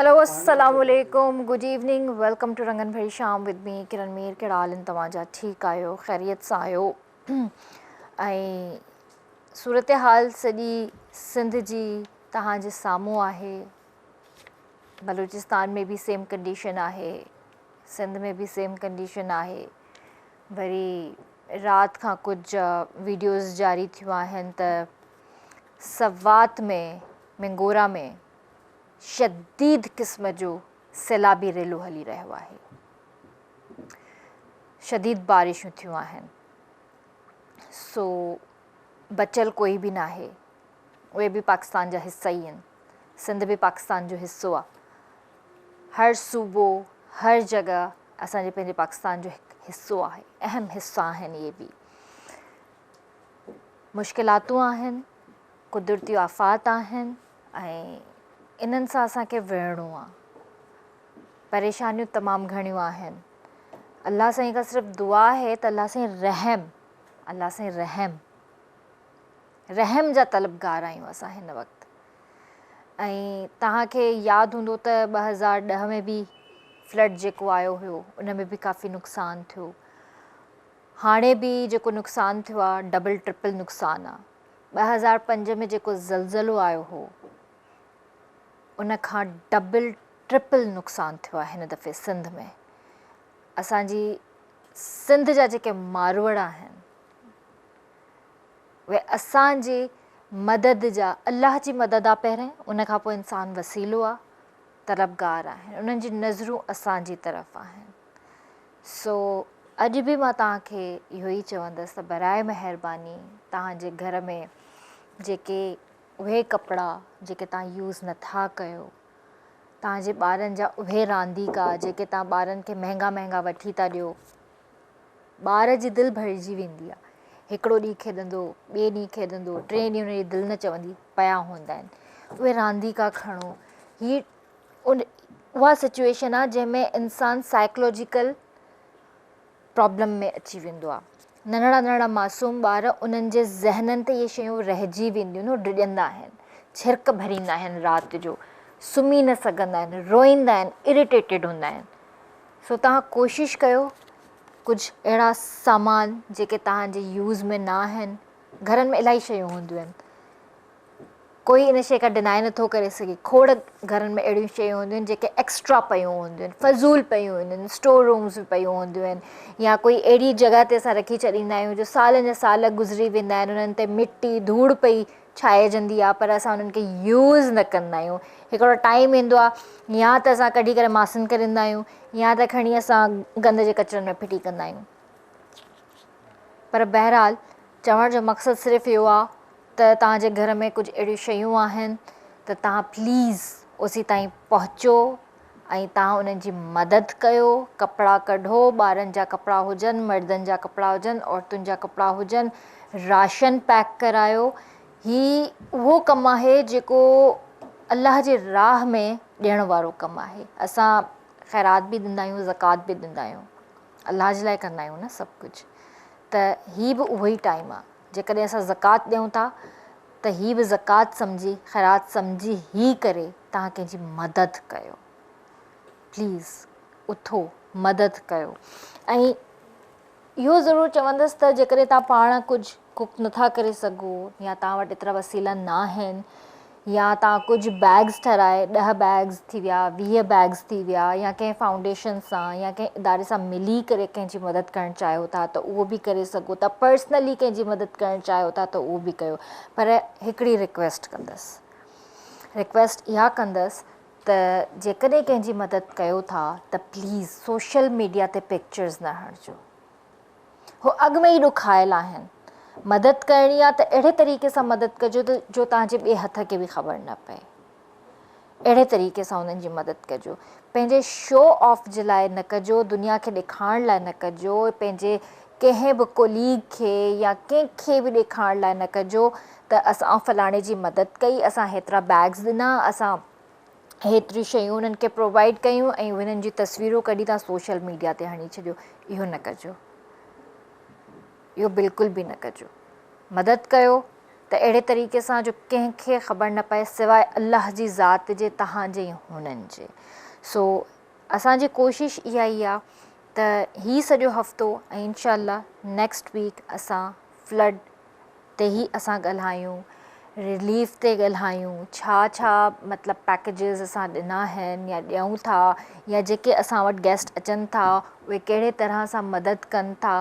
Hello السلام عليڪم good evening welcome two رنگن ڀري شام ود مي ڪرن مير. ڪهڙا حال آهن توهان جا؟ ٺيڪ آهيو؟ خيريت سان آهيو؟ ۽ صورتحال سڄي سنڌ جي توهان جي سامهون آهي. بلوچستان ۾ به سيم ڪنڊيشن آهي، سنڌ ۾ به سيم ڪنڊيشن آهي. وري رات کان ڪجهه ويڊيوز جاري ٿيون آهن ته سوات ۾ منگورا ۾ شديد قسم جو سيلابي ريلو هلي رهيو آهي، شديد بارشون ٿيون آهن، سو بچيل ڪوئي به ناهي. اهي به پاڪستان جا حصا ئي آهن، سنڌ به پاڪستان جو حصو آهي. هر صوبو هر جڳهه اسان جي پنهنجي پاڪستان جو هڪ حصو آهي، اهم حصا آهن. اهي به مشڪلاتون آهن، قدرتي آفات آهن ۽ انهن سان اسان کي وڙهڻو آهي. پريشانيون تمام گهڻيون آهن. الله سائين کان صرف دعا آهي ته الله سائين رحم، الله سائين رحم، رحم جا طلبگار آهيون اسان هن وقت. ۽ توهان کي ياد هوندو ته 2010 ۾ به فلڊ جيڪو آيو هيو ان ۾ به ڪافي نقصان ٿيو. هاڻي به جيڪو نقصان ٿيو آهي ڊبل ٽرپل نقصان آهي. 2005 ۾ جيڪو زلزلو آيو هو ان کان ڊبل ٽرپل نقصان ٿيو آهي هن دفعي سنڌ ۾. اسان جي سنڌ جا جيڪي ماروئڙا آهن اهي اسان جي مدد جا، الله جي مدد آ پهرين، ان کان پوء انسان وسيلو آ، طلبگار آهن، انهن جي نظرون اسان جي طرف آهن. سو اڄ به مان توهان کي اهو ئي چوندس ته برائي مهرباني توهان جي گهر ۾ جيڪي اهي ڪپڙا جيڪي توهان يوز نٿا ڪيو، توهان جي ٻارن جا اهي رانديڪا جيڪي توهان ٻارن کي مهنگا مهنگا وٺي ٿا ڏيو، ٻار جي دل ڀرجي ويندي آهي. هڪڙو ڏينهن کيڏندو، ٻئي ڏينهن کيڏندو، ٽئين ڏينهن هن جي دل نه چوندي، پيا هوندا آهن. اهي رانديڪا کڻو. هي ان اها سچويشن آهي جنهن ۾ انسان سائيڪلوجيڪل پرابلم ۾ اچي ويندو آهي. ننڍڙا ننڍڙا معصوم ٻار انهن جي ذهنن تي اهي شيون رهجي وينديون آهن، هو ڊڄندا آهن، ڇرڪ ڀريندا آهن، رات جو سمهي نه سگهندا آهن، روئيندا آهن، اريٽيٽيڊ هوندا آهن. سو توهان ڪوشش ڪيو ڪجهه اهڙا سامان جيڪي توهان جي يوز ۾ نه آهن. گهرن ۾ الاهي شيون هونديون آهن، ڪوئي ان شيء کان ڊنائي نٿو ڪري سگهي. کوڙ گهرن ۾ اهڙيون شيون هونديون آهن جيڪي ايڪسٽرا پيون هونديون آهن، فضول پيون هونديون آهن، اسٽور رومز ۾ پيون هونديون آهن يا ڪوئي اهڙي جڳهه تي اسان رکي ڇڏيندا آهيون جو سالن جا سال گذري ويندا آهن، انهن تي مٽي ڌوڙ پئي ڇائجندي آهي پر اسان انهن کي يوز نه ڪندا آهيون. هڪڙو ٽائيم ايندو آهي يا ته اسان ڪڍي ڪري ماسن ڪريندا آهيون يا ته کڻي اسان گند جي ڪچرن ۾ ڦٽي ڪندا آهيون. پر بهرحال چوڻ جو مقصد صرف اهو آهي ته توهان جي گهر ۾ ڪجهه اهڙيون شيون آهن ته توهان پليز اوسي تائين پهچو ۽ توهان انهن جي مدد ڪيو. ڪپڙا ڪڍو، ٻارن جا ڪپڙا هجن، مردن جا ڪپڙا هجن، عورتن جا ڪپڙا هجن، راشن پيڪ ڪرايو. هي اهو ڪم آهي جيڪو الله جي راهه ۾ ڏيڻ وارو ڪم آهي. اسان خيرات به ڏيندا آهيون، زڪوات به ڏيندا آهيون، الله جي لاء ڪندا آهيون نه سڀ ڪجهه. ته هي به اهو ئي ٽائيم آهي جيڪڏهن اسان زڪوات ڏيون ٿا ته هي به زڪوات سمجهي، خيرات سمجهي هي ڪري توهان ڪنهن جي مدد ڪيو. پليز اٿو مدد ڪيو. ۽ اهو ضرور چوندس ته جيڪڏهن توهان پاڻ ڪجهه ڪوڪ نٿا ڪري سگهو يا توهان وٽ ايترا وسيلا ناهن يا توهان ڪجهه بيگز ٺهرائي 10 بيگز ٿي ويا، 20 بيگز ٿي ويا يا ڪنهن فائونڊيشن سان يا ڪنهن اداري سان ملي ڪري ڪنهن جي مدد ڪرڻ چاهيو ٿا ته اهو به ڪري سگهو ٿا. پرسنلي ڪنهن جي مدد ڪرڻ چاهيو ٿا ته اهو به ڪيو. پر هڪڙي رڪويسٽ ڪندس، رڪويسٽ اها ڪندس ته جيڪڏهن ڪنهن جي مدد ڪيو ٿا ته پليز سوشل ميڊيا تي پڪچرز نه هڻجو. هو اڳ ۾ ئي ڏکايل آهن. مدد ڪرڻي آ ته اهڙي طريقي سان مدد ڪجو ته جو توهان جي ٻئي هٿ کي به خبر نه پئي. اهڙي طريقي سان انهن جي مدد ڪجو. پنهنجي شو آف جي لاء نه ڪجو، دنيا کي ڏيکارڻ لاء نه ڪجو، پنهنجي ڪنهن به ڪوليگ کي يا ڪنهن کي به ڏيکارڻ لاء نه ڪجو ته اسان فلاڻي جي مدد ڪئي، اسان هيترا بيگز ڏنا، اسان هيتريون شيون انهن کي پرووائيڊ ڪيون ۽ انهن جون تصويرون ڪڍي توهان سوشل ميڊيا تي هڻي ڇڏيو. اهو نه ڪجو، اهو بلڪل به نه ڪجو. مدد ڪيو، ته اهڙي طريقي سان جو ڪنهن کي خبر نه پئي سواء الله جي ذات جي توهان جي ۽ هنن جي. سو اسان جي ڪوشش اها ئي آ ته هي سڄو هفتو ۽ انشاء الله نيڪسٽ ويڪ اسان فلڊ تي ئي اسان ڳالهايون رليف تي ڳالهايون ڇا ڇا مطلب پيڪيجز اسان ڏنا آهن يا ڏيون ٿا يا جيڪي اسان وٽ گيسٽ اچن ٿا اهي ڪهڙي طرح سان مدد ڪن ٿا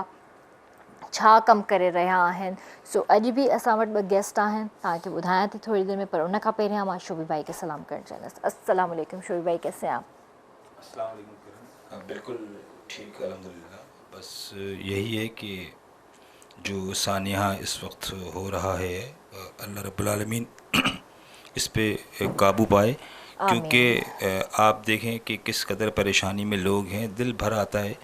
ڇا ڪم ڪري رهيا آهن سو اڄ به اسان وٽ ٻه گيسٽ آهن توهان کي ٻڌايان ٿي ٿوري دير ۾ پر ان کان پهريان مان شوبي ڀائي کي سلام ڪرڻ چاهيندس السلام عليڪم شوبي ڀائي ڪيسي آپ. السلام عليڪم ڪرن بلڪل ٺيڪ الحمدلله بس يهي هي ڪي جو سانحه اس وقت هو رها هي الله رب العالمين اس پي قابو پائي ڪيونڪه آپ ديکين ڪي ڪس قدر پريشاني ۾ لوگ هين دل ڀر آتا هي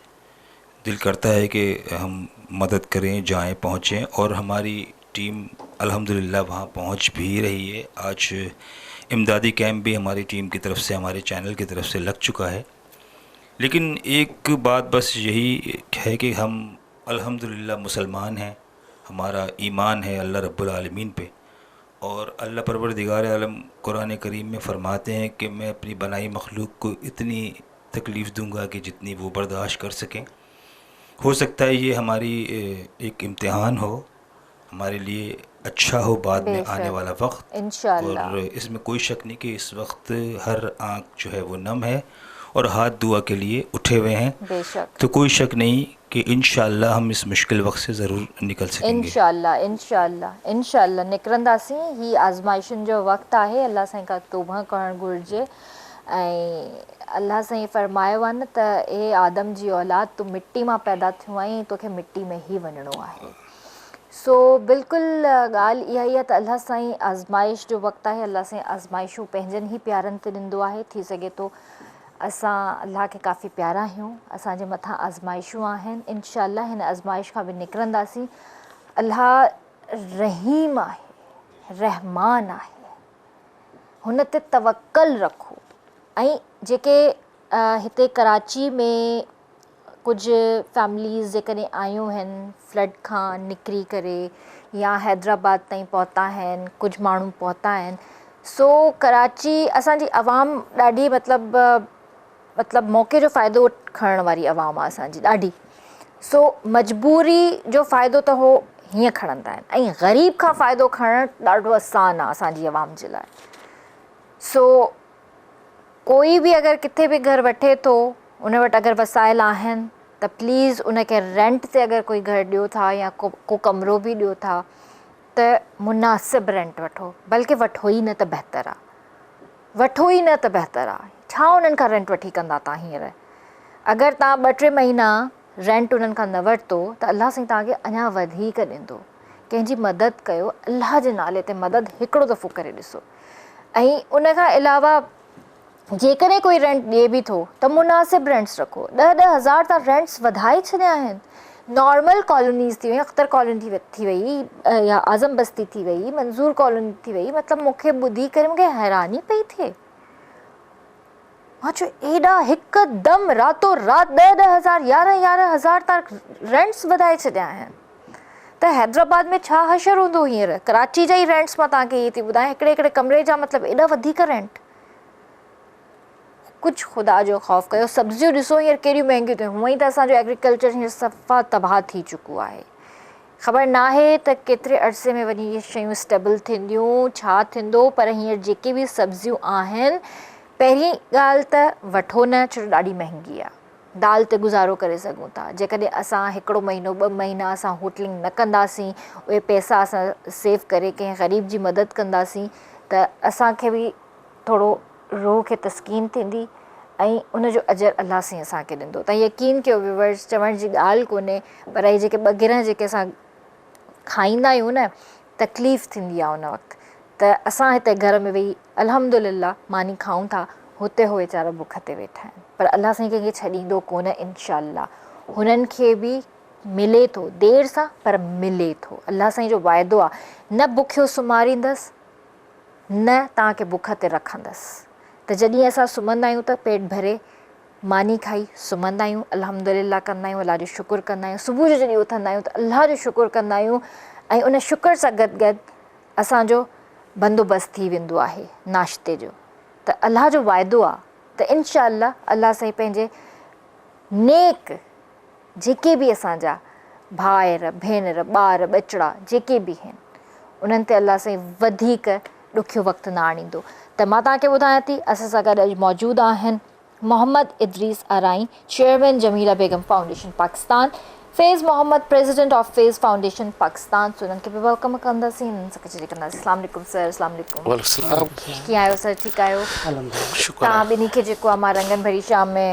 دل ڪرتا هي ڪي هم مدد ڪرين جائين پهچين اور هماري ٽيم الحمدلله وهان پهچ ڀي رهي هي آج امدادي ڪيمپ ڀي هماري ٽيم ڪي طرف سي هماري چينل ڪي طرف سي لگ چڪا هي ليڪن ايڪ بات بس يهي هي ڪي هم الحمدلله مسلمان هين همارا ايمان هي الله رب العالمين پي اور الله پروردگار عالم قرآن ڪريم ۾ فرماتي هين ڪي مين اپني بنائي مخلوق ڪو اتني تڪليف دونگا ڪي جتني وو برداشت ڪر سڪين هو سڪتا هي يه هماري ايڪ امتحان هو هماري لئي اڇا هو بعد ۾ آني والا وقت اور اس ۾ ڪوئي شڪ نهين ڪي اس وقت هر آنک جو هي وو نم هي اور هات دعا ڪي لئي اٺي هوئي هين تو ڪوئي شڪ نهين ڪي انشاء الله هم اس مشڪل وقت سي ضرور نڪل سڪين گي. انشاء الله انشاء الله انشاء الله نڪرنداسين هي آزمائشن جو وقت آهي الله سائين کان توبه ڪرڻ گهرجي ۽ الله سائين فرمايو آهي نه ته اي آدم جي اولاد تون مٽي مان پيدا ٿيو آهين ۽ توکي مٽي ۾ ئي وڃڻو آهي. سو بلڪل ڳالهه اها ئي آهي ته الله سائين آزمائش جو وقت آهي الله سائين آزمائشون پنهنجن ئي پيارن تي ڏيندو آهي ٿي سگهي ٿو اسان الله کي ڪافي پيارا آهيون اسان جي مٿان آزمائشون آهن انشاء الله هن آزمائش کان به نڪرنداسين الله رحيم آهي رحمان آهي هن تي توڪل رکو ۽ جيڪي هتي ڪراچي ۾ ڪجهه فيمليز جيڪڏهن آيون آهن فلڊ کان نڪري ڪري يا حيدرآباد تائين پهتا آهن ڪجهه ماڻهو پهتا آهن سو ڪراچي اسان جي عوام ڏاڍي مطلب مطلب موقعي جو فائدو کڻڻ واري عوام آهي اسان جي ڏاڍي سو مجبوري جو فائدو ته هو هيئن کڻندا آهن ۽ غريب کان فائدو کڻڻ ڏاڍو آسان آهي اسان جي عوام جي لاء سو ڪوئي به اگر ڪٿي به گهر وٺي ٿو ان وٽ اگر وسائل آهن ته پليز ان کي رينٽ تي اگر ڪوئي گهر ڏيو ٿا يا ڪو ڪو ڪمرو به ڏيو ٿا ته مناسب رينٽ وٺو بلڪه وٺو ئي نه ته بهتر آ وٺو ئي نه ته بهتر آ ڇا انهن کان رينٽ وٺي ڪندا تان هينئر اگر تان ٻه ٽي مهينا رينٽ انهن کان نه ورتو ته الله سائين توهان کي اڃا وڌيڪ ڏيندو ڪنهن جي مدد ڪيو الله جي نالي تي مدد هڪڙو دفعو ڪري ڏسو ۽ ان کان علاوه جيڪڏهن ڪوئي رينٽ ڏئي به ٿو ته مناسب رينٽس رکو. ڏهه ڏهه هزار تان رينٽس وڌائي ڇڏيا آهن. نارمل ڪالونيز ٿي ويون، اختر ڪالوني ٿي وئي يا اعظم بستي ٿي وئي، منظور ڪالوني ٿي وئي، مطلب مون کي ٻڌي ڪري مون کي حيراني پئي ٿئي. مان چيو ايڏا هڪدم راتو رات ڏهه ڏهه هزار يارهن يارهن هزار تان رينٽس وڌائي ڇڏيا آهن. ته حيدرآباد ۾ ڇا حشر هوندو هينئر ڪراچي جا ئي رينٽس مان توهان کي هي ٿي ٻڌايان هڪڙي هڪڙي ڪمري جا مطلب ايڏا وڌيڪ رينٽ ڪجهه خدا جو خوف ڪيو سبزيون ڏسو هينئر ڪيڏيون مهنگيون ٿيون هونئن ئي ته اسان جو ايگريڪلچر هينئر صفا تباهه ٿي چڪو آهي خبر ناهي ته ڪيتري عرصي ۾ وڃي اهي شيون اسٽيبل ٿينديون ڇا ٿيندو پر هينئر جيڪي به سبزيون آهن پهرين ڳالهه ته وٺو نه ڇو جو ڏاڍي مهنگي آهي دال تي گذارو ڪري سگهون ٿا جيڪڏهن اسان هڪڙو مهينو ٻه مهينا اسان هوٽلنگ نه ڪنداسين اهي پئسا اسان سيو ڪري ڪنهن غريب جي مدد ڪنداسين ته اسان کي به ٿورو روح کي تسڪين ٿيندي ۽ ان جو اجر الله سائين اسان کي ڏيندو تان يقين ڪيو ويورز چوڻ جي ڳالهه ڪونهي پر اهي جيڪي ٻه گرهه جيڪي اسان کائيندا آهيون نه تڪليف ٿيندي آهي ان وقت ته اسان هتي گهر ۾ ويهي الحمد لله ماني کائون ٿا هتي هو ويچارا بک تي ويٺا آهن پر الله سائين ڪنهن کي ڇڏيندو ڪونه انشاء الله هنن کي به ملي ٿو دير سان پر ملي ٿو الله سائين جو واعدو آهي نه بکيو سمهاريندس نه توهان کي بک تي رکندس ته جڏهن اسان سمهندا آهيون ته پيٽ ڀري ماني کائي سمهندا آهيون الحمد لله ڪندا آهيون الله جو شڪر ڪندا آهيون صبح جو جڏهن اٿندا آهيون ته الله جو شڪر ڪندا آهيون ۽ ان شڪر سان گڏ گڏ اسان جو بندوبست ٿي ويندو آهي ناشتي جو ته الله جو واعدو آ ته انشاء الله الله سائين پنهنجي نيڪ جيڪي به اسان جا ڀائر ڀينر ٻار ٻچڙا جيڪي به هن انهن تي الله سائين وڌيڪ ڏکيو وقت نه آڻيندو ته مان توهان کي ٻڌايان ٿي اسان سان گڏ اڄ موجود آهن Muhammad Idrees Arain chairman Jamila Begum foundation Pakistan, Faiz Muhammad president of Faiz foundation Pakistan سو انهن کي به welcome ڪنداسين انهن سان ڪچهري ڪنداسين اسلام عليڪم سر اسلام عليڪم وعليڪم السلام ڪيئن آهيو سر ٺيڪ آهيو شڪر توهان ٻنهي کي جيڪو آهي مان رنگن ڀري شام ۾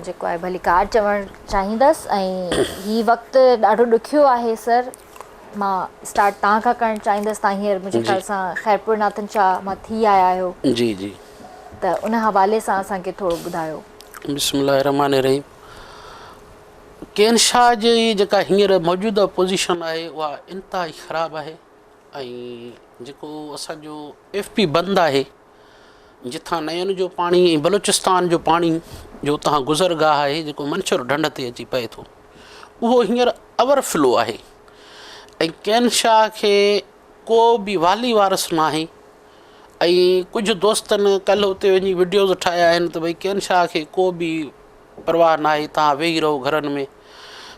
جيڪو آهي ڀليڪار چوڻ چاهيندس ۽ هي وقت ڏاڍو ڏکيو آهي سر مان اسٽارٽ توهان کان ڪرڻ چاهيندس توهان هينئر منهنجي خيال سان خيرپور ناٿن شاهه مان ٿي آيا آهيو. جي جي. ته ان حوالي سان اسان کي ٿورو ٻڌايو. بسم الله الرحمٰن الرحيم ڪين شاهه جي جيڪا هينئر موجوده پوزيشن آهي اها انتهائي خراب آهي ۽ جيڪو اسان جو ايف پي بند آهي جتان نين جو پاڻي ۽ بلوچستان جو پاڻي جو اتان گذرگاهه آهي جيڪو منڇر ڍنڍ تي اچي پئي ٿو اهو هينئر اوور فلو آهي ۽ ڪين شاهه کي ڪو به والي وارث ناهي ۽ ڪجهه دوستن ڪلهه اتي وڃي وڊيوز ٺاهيا آهن ته ڀئي ڪين شاهه کي ڪو به پرواهه ناهي توهان ويهي رهو گهرن ۾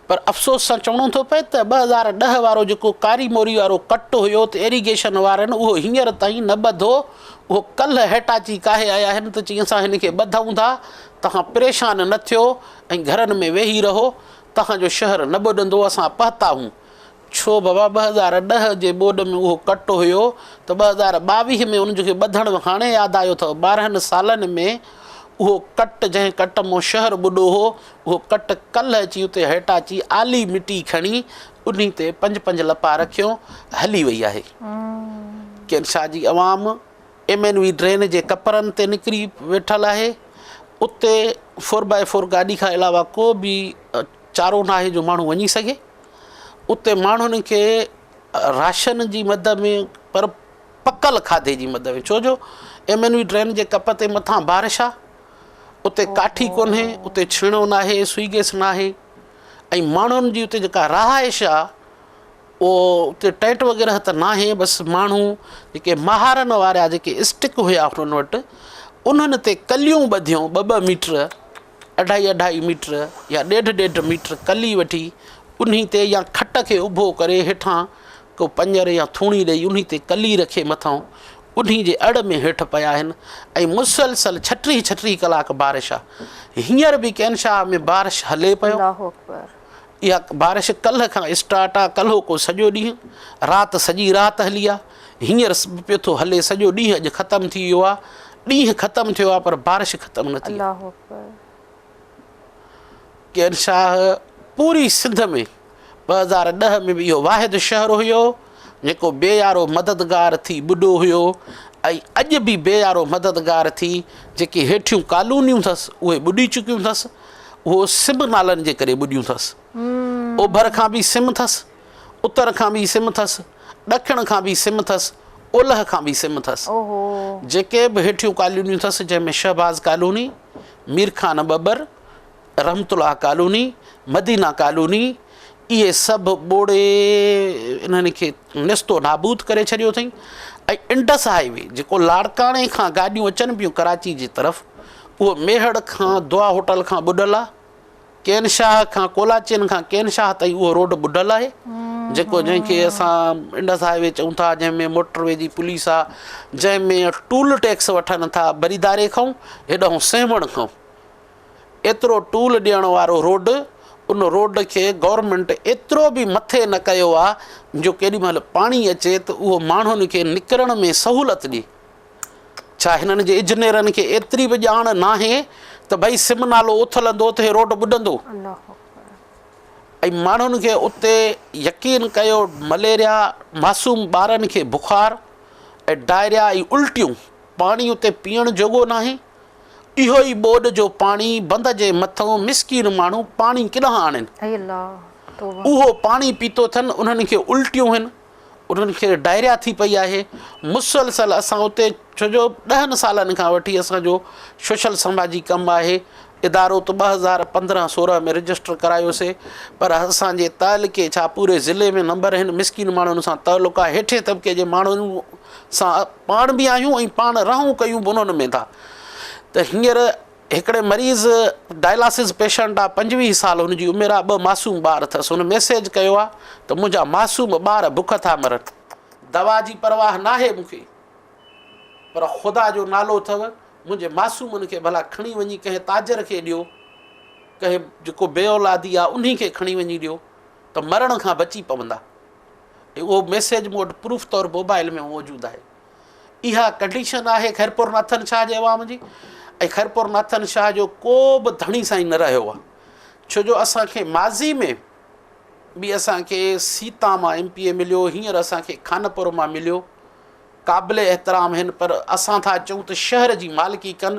پر افسوس سان چوڻو ٿو پئي ته 2010 وارو جيڪو ڪاري موري وارو ڪٽ هيو ته ايريگيشن وارن اهو هينئر تائين نه ٻڌو اهو ڪلهه هيٽاچي ڪاهي آيا آهن ته چي اسان هن کي ٻڌون ٿا توهان پريشان نه ٿيو ۽ گهرن ۾ ويهي رهو توهان جو شهر نه ٻڏندو اسان پهتا هون ڇو بابا 2010 جي ٻوڏ ۾ اهو ڪٽ هيو ته 2022 ۾ ان کي ٻڌڻ هاڻي ياد آيو اٿو 12 سالن ۾ اهو ڪٽ جنهن ڪٽ مون شهر ٻڏو هو اهو ڪٽ ڪلهه اچي اتي هيٽاچي آلي مٽي کڻي انهي تي پنج پنج لپا رکيو هلي وئي آهي ڪين شاهه جي عوام ايم اين وي ڊرين جي ڪپرن تي نڪري ويٺل آهي اتي فور بائي فور گاڏي کان علاوه ڪو به چارو ناهي جو ماڻهو وڃي سگهي اتي ماڻهن کي راشن جي مد ۾ پر پڪل کاڌي جي مد ۾ ڇو جو ايم اين وي ڊرين جي ڪپ تي مٿان بارش آ اتي ڪاٺي ڪونهي اتي ڇيڻو ناهي سوئي گئس ناهي ۽ ماڻهن جي اتي جيڪا رهائش آ اهو اتي ٽينٽ وغيره ته ناهي بس ماڻهو جيڪي مهارن وارا جيڪي اسٽڪ هيا انهن وٽ انهن تي ڪليون ٻڌيون ٻه ٻه ميٽر اڍائي اڍائي ميٽر يا ڏيڍ ڏيڍ ميٽر ڪلي وٺي انهي تي يا کٽ کي اڀو ڪري هيٺان ڪو پڃر يا ٿوڻي ڏئي انهي تي ڪلي رکي مٿان انهي جي اڙ ۾ هيٺ پيا آهن ۽ مسلسل ڇٽيهه ڇٽيهه ڪلاڪ بارش آ هينئر به ڪين شاهه ۾ بارش هلي پيو. الله اڪبر. اها بارش ڪلهه کان اسٽارٽ آ ڪلهوڪو سڄو ڏينهن رات سڄي رات هلي آ هينئر به پيو ٿو هلي سڄو ڏينهن اڄ ختم ٿي ويو آ ڏينهن ختم ٿيو آ پر بارش ختم نه ٿي آ. الله اڪبر. ڪين شاهه پوري سنڌ ۾ 2010 ۾ به اهو واحد شهر هيو جيڪو بي يارو مددگار ٿي ٻڏو هيو ۽ اڄ به بي يارو مددگار ٿي جيڪي هيٺيون ڪالونيون ٿس اهي ٻڏي چڪيون ٿس اهو سم نالن جي ڪري ٻڏيون ٿس. اوڀر کان به سم ٿس، اتر کان به سم ٿس، ڏکڻ کان به سم ٿس، اولهه کان به سم ٿس. جيڪي به هيٺيون ڪالونيون ٿس جنهن ۾ Shahbaz colony, Mir Khan Babbar, Rahmatullah colony, Madina colony اهي سڀ ٻوڙي انهن کي نيست و نابود ڪري ڇڏيو اٿئين ۽ انڊس هاء وي جيڪو لاڙڪاڻي کان گاڏيون اچن پيون ڪراچي جي طرف اهو ميهڙ کان دعا هوٽل کان ٻڏل آ، ڪين شاهه کان ڪولاچين کان ڪين شاهه تائين اهو روڊ ٻڏل آهي جيڪو جنهن کي اسان انڊس هاء وي چئون ٿا جنهن ۾ موٽر وي جي پوليس آ جنهن ۾ ٽول ٽيڪس وٺن ٿا بريداري کان هيڏانهن سيوهڻ کان ايترو ٽول ڏيڻ وارو روڊ ان روڊ کي گورنمينٽ ايترو به مٿي نه ڪيو آ جو ڪيڏي مهل پاڻي اچي ته اهو ماڻهن کي نڪرڻ ۾ سهولت ڏي. ڇا هنن جي اجنيرن کي ايتري به ڄاڻ ناهي ته ڀئي سم نالو اٿلندو ته هي روڊ ٻڏندو ۽ ماڻهن کي اتي يقين ڪيو مليريا معصوم ٻارن کي بخار ۽ ڊائريا ۽ الٽيون پاڻي اتي پيئڻ جوڳو ناهي اهو ئي ٻوڏ جو پاڻي بند جي مٿئون مسڪين ماڻهو پاڻي ڪيڏانهن آڻين اهو پاڻي پيتو اٿن انهن کي الٽيون هن انهن کي ڊائريا ٿي پئي آهي مسلسل اسان اتي ڇو جو ڏهن سالن کان وٺي اسان جو سوشل سماجي ڪم آهي ادارو ته 2015 16 ۾ رجسٽر ڪرايوسي پر اسان جي تعلقي ڇا پوري ضلعي ۾ نمبر هن مسڪين ماڻهن سان تعلق آهي هيٺين طبقي جي ماڻهن سان پاڻ به آهيون ۽ پاڻ رهون ڪيون به انهن ۾ ٿا ته هينئر هڪڙي مريض ڊائلاسز پيشنٽ آ 25 سال هن جي عمر آ ٻه معصوم ٻار اٿس هن ميسيج ڪيو آ ته منهنجا معصوم ٻار بک ٿا مرن دوا جي پرواهه ناهي مون کي پر خدا جو نالو اٿو منهنجي معصومن کي ڀلا کڻي وڃي ڪنهن تاجر کي ڏيو، ڪنهن جيڪو بي اولادي آ انهي کي کڻي وڃي ڏيو ته مرڻ کان بچي پوندا. ۽ اهو ميسيج مون وٽ پروف طور موبائل ۾ موجود آهي. اها ڪنڊيشن آهي خيرپور ناٿن شاهه جي عوام جي ۽ خيرپور ناٿن شاهه جو ڪو به ڌڻي سائين نه رهيو آ. ڇو جو اسان کي ماضي ۾ به اسان کي سيتا مان ايم پي اي مليو، هينئر اسان کي خانپور مان مليو. قابل احترام هن پر اسان ٿا چئون ته شهر جي مالڪي ڪن،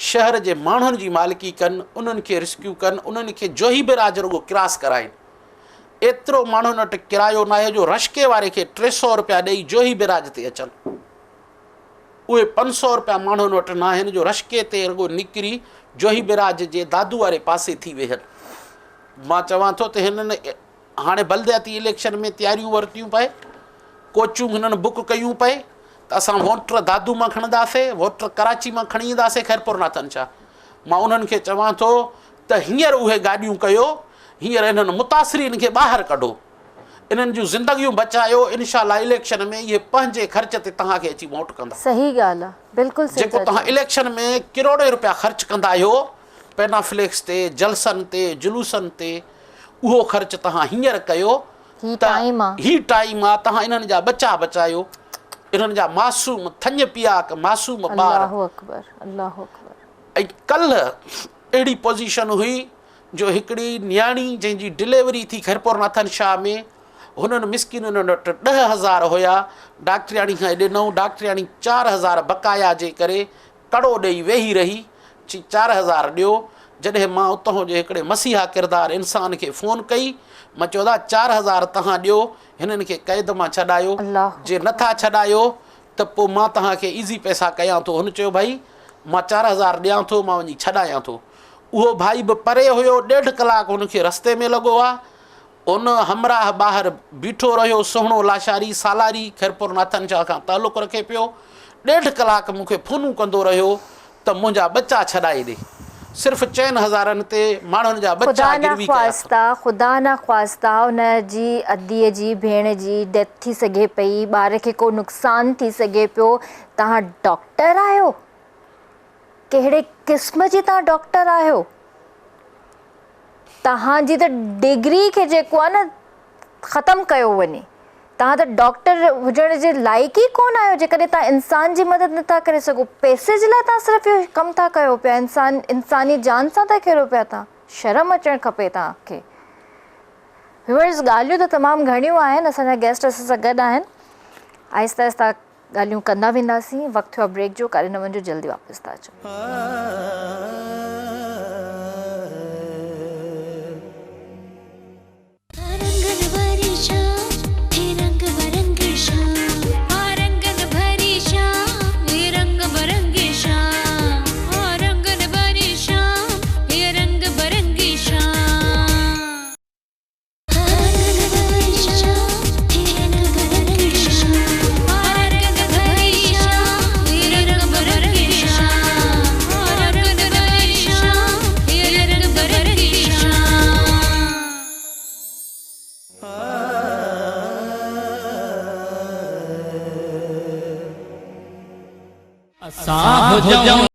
شهر جي ماڻهن جي مالڪي ڪن، انهن کي ريسڪيو ڪن، انهن کي جوهي بيراج رڳو ڪراس ڪرائين. ايترو ماڻهن وٽ ڪرايو ناهي جو رشڪي واري کي 300 رپيا ڏئي جوهي بيراج تي اچن. اهي 500 رپيا ماڻهن وٽ ناهن جو رشڪي تي رڳو نڪري جوهي بيراج جي دادو واري پاسي ٿي ويهن. مان چوان ٿو ته هنن هاڻي بلدياتي اليڪشن ۾ تياريون ورتيون پئي، ڪوچون هنن بڪ ڪيون پئي ته اسان ووٽر دادو مان کڻنداسي، ووٽر ڪراچي مان کڻي اينداسي خيرپور ناٿن شاهه. مان انهن کي چوان ٿو ته هينئر اهي گاڏيون ڪيو، هينئر انهن متاثرين کي ٻاهر ڪڍو، انهن جون زندگيون بچايو، انشاء الله اليڪشن ۾ اهي پنهنجي خرچ تي توهان کي اچي ووٽ ڪندا. صحيح ڳالهه آ بلڪل صحيح جيڪو ٿا توهان چئو. اليڪشن ۾ ڪروڙين روپيا خرچ ڪندا آهيو پينافليڪس تي، جلسن تي، جلوسن تي، اهو خرچ توهان هينئر ڪيو هي ته ٽائيم آ. هي ٽائيم آ توهان انهن جا ٻچا بچايو، انهن جا معصوم ٿڃ پياڪ معصوم ٻار. الله اڪبر الله اڪبر. ۽ ڪلهه اهڙي پوزيشن هئي جو هڪڙي نياڻي جنهن جي ڊليوري ٿي خيرپور ناٿن شاهه ۾ هنن مسڪينن وٽ 10,000 هيا ڊاڪٽرياڻي کان ڏنئون ڊاڪٽرياڻي 4,000 بقايا جي ڪري ڪڙو ڏيئي ويهي رهي، چي 4000 ڏيو، جڏهن مان اتهون جي هڪڙي مسيحا ڪردار انسان کي فون ڪئي، مان چيو ادا 4000 توهان ڏيو، هنن کي قيد مان ڇڏايو، جي نه ٿا ڇڏايو ته پوء مان توهان کي ايزي پئسا ڪيان ٿو، هن چيو ڀائي مان 4000 ڏيان ٿو، مان وڃي ڇڏايان ٿو. اهو ڀائي به پري هيو، ڏيڍ ڪلاڪ هن کي رستي ۾ لڳو آ، ان همراهه ٻاهر بيٺو رهيو، سهڻو لاشاري، سالاري، خيرپور ناٿن شاهه کان تعلق رکي پيو، ڏيڍ ڪلاڪ مون کي فونون ڪندو رهيو ته منهنجا ٻچا ڇڏائي ڏي. صرف چئن هزارن تي ماڻهن جا ٻچا خدا گروي ڪيا اٿم. نخواسته خدا نخواسته ان جي اديء جي ڀيڻ جي ڊيٿ ٿي سگهي پئي، ٻار کي ڪو نقصان ٿي سگهي پيو، توهان ڊاڪٽر آهيو؟ ڪهڙي قسم جي توهان ڊاڪٽر آهيو؟ توهان جي ته ڊگري کي جيڪو آهي نه ختم ڪيو وڃي. توهان ته ڊاڪٽر هجڻ جي لائق ئي ڪونه آهيو جيڪڏهن توهان انسان جي مدد نٿا ڪري سگهو. پئسي جي لاء توهان صرف اهو ڪم ٿا ڪيو پيا انسان انساني جان سان ٿا کيڏو پيا توهان. شرم اچڻ کپي توهان کي. ويورز ڳالهيون ته تمام گهڻيون آهن اسان جا گيسٽ اسان سان گڏ آهن آهستي آهستي ڳالهيون ڪندا وينداسين وقت ٿيو آهي بريڪ جو ڪاڏي نه وڃجو جلدي واپس ٿا اچون. اسان هجون.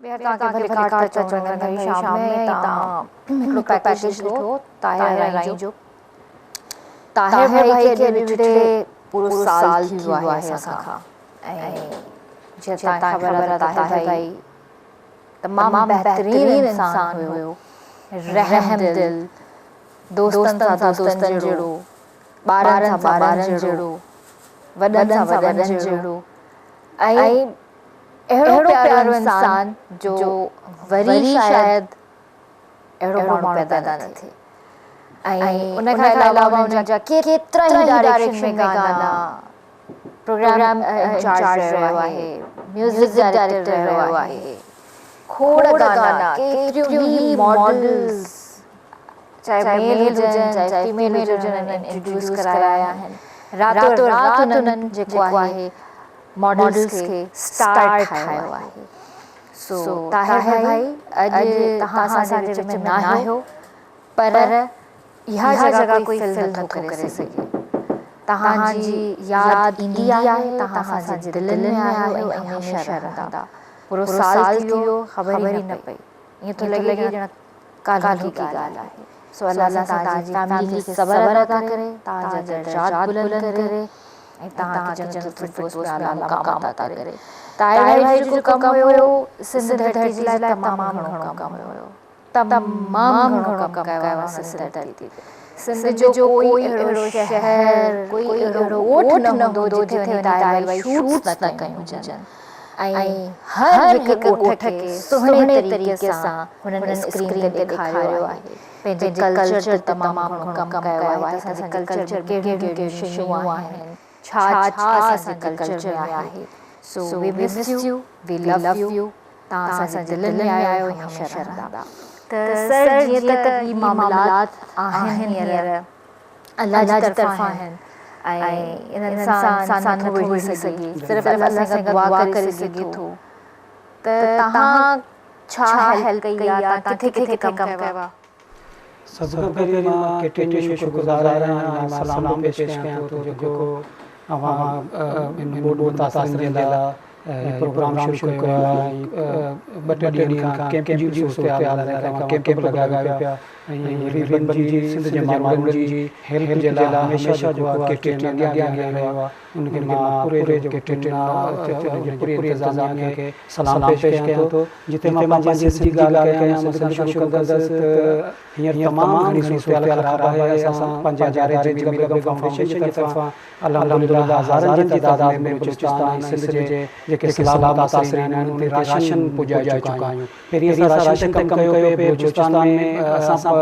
ٻيهر توهان کي ڀلي ڪارڊ ٿا چون گنگا جي شام ۾ ۽ توهان هڪڙو پيڪيج ڏٺو طاهر رائين جو طاهر ڀائي کي اڄ ڏٺي پورو سال ٿي ويو آهي اسان کان ۽ جيئن توهان کي خبر آهي ته طاهر ڀائي تمام بهترين انسان هيو رحم دل دوستن سان دوستن جهڙو ٻارن سان ٻارن جهڙو وڏن سان وڏن جهڙو ۽ اهڙو پيارو انسان جو وري شايد اهڙو ماڻهو پيدا نه ٿئي ۽ ان کان علاوه ان جا ڪيترا ئي ڊائريڪشن ۾ گانا پروگرام انچارج رهيو آهي ميوزڪ ڊائريڪٽر رهيو آهي کوڙ گانا ڪيتريون ئي ماڊلز چاهي ميل هجن چاهي فيميل هجن انهن انٽروڊيوس ڪرايا آهن راتو رات انهن جيڪو آهي ماڊلز کي اسٽار ٺاهيو آهي سو طاهر ڀائي اڄ توهان اسان جي وچ ۾ ناهيو پر اها جڳهه ڪوئي فل نٿو ڪري سگهي توهان جي ياد ايندي آهي توهان اسان جي دلين ۾ آهيو ۽ هميشه رهندا پورو سال ٿي ويو خبر ئي نه پئي ائين ٿو لڳي ڄڻ ڪالهوڪي ڳالهه آهي. سو الله سائين توهان جي فيملي کي صبر عطا ڪري، توهان جا درجات بلند ڪري ۽ توهان کي جنت الفردوس ۾ اعليٰ مقام عطا ڪري. طاهر ڀائي جو جيڪو ڪم هيو سنڌ ڌرتي جي لاء تمام گهڻو ڪم هيو. تمام گهڻو ڪم ڪيو آهي سنڌ ڌرتي تي. سنڌ جو ڪوئي اهڙو شهر، ڪوئي اهڙو ڳوٺ نه هوندو جتي وڃي طاهر ڀائي شوٽس نه ڪيون هجن. ۽ هر هڪ ڳوٺ کي سهڻي طريقي سان هنن اسڪرين تي ڏيکاريو آهي. پنهنجي ڪلچر تي تمام گهڻو ڪم ڪيو آهي ته اسان جي ڪلچر ۾ ڪهڙيون ڪهڙيون شيون آهن، ڇا ڇا اسان جي ڪلچر ۾ آهي. So we miss you, we love you, توهان اسان جي دلين ۾ آهيو ۽ هميشه رهندا. ته سر جيئن ته هي معاملات آهن هينئر. الله جي طرفان آهن ۽ انهن سان انسان نٿو وڙهي سگهي صرف الله سان دعا ڪري سگهي ٿو ته توهان ڇا هيلپ ڪئي آهي توهان ڪٿي ڪٿي ڪم ڪيو آهي. سڀ کان پهرين مان ڪي ٽي جو شڪر گذار آهيان ۽ مان سلام به پيش ڪيان ٿو جيڪو اوهان هن ٻوڏ متاثرين جي لاء هي پروگرام شروع ڪيو آهي ۽ ٻه ٽي ڏينهن کان ڪيمپ جي صورتحال آهي ته اوهان ڪيمپ به لڳايو پيا ۽ غريبن جي سنڌ جي ماروئڙن جي هيلپ جي لاء هميشه جيڪو آهي ڪي ٽي اين اڳيان اڳيان رهيو آهي ان کي مان پوري جو ڪي ٽي اين ان جي پوري انتظاميا کي سلام پيش ڪيان ٿو جتي مان پنهنجي سنڌ جي ڳالهه ڪيان سنڌ کان شروع ڪندس ته هينئر تمام گهڻي صورتحال خراب آهي اسان پنهنجي اداري جميل بيگم فائونڊيشن جي طرفان الحمدلله هزارن جي تعداد ۾ بلوچستان ۽ سنڌ جي جيڪي سيلاب متاثرين آهن انهن تي راشن پڄائي چڪا آهيون پهرين اسان راشن تي ڪم ڪيو پئي بلوچستان ۾ اسان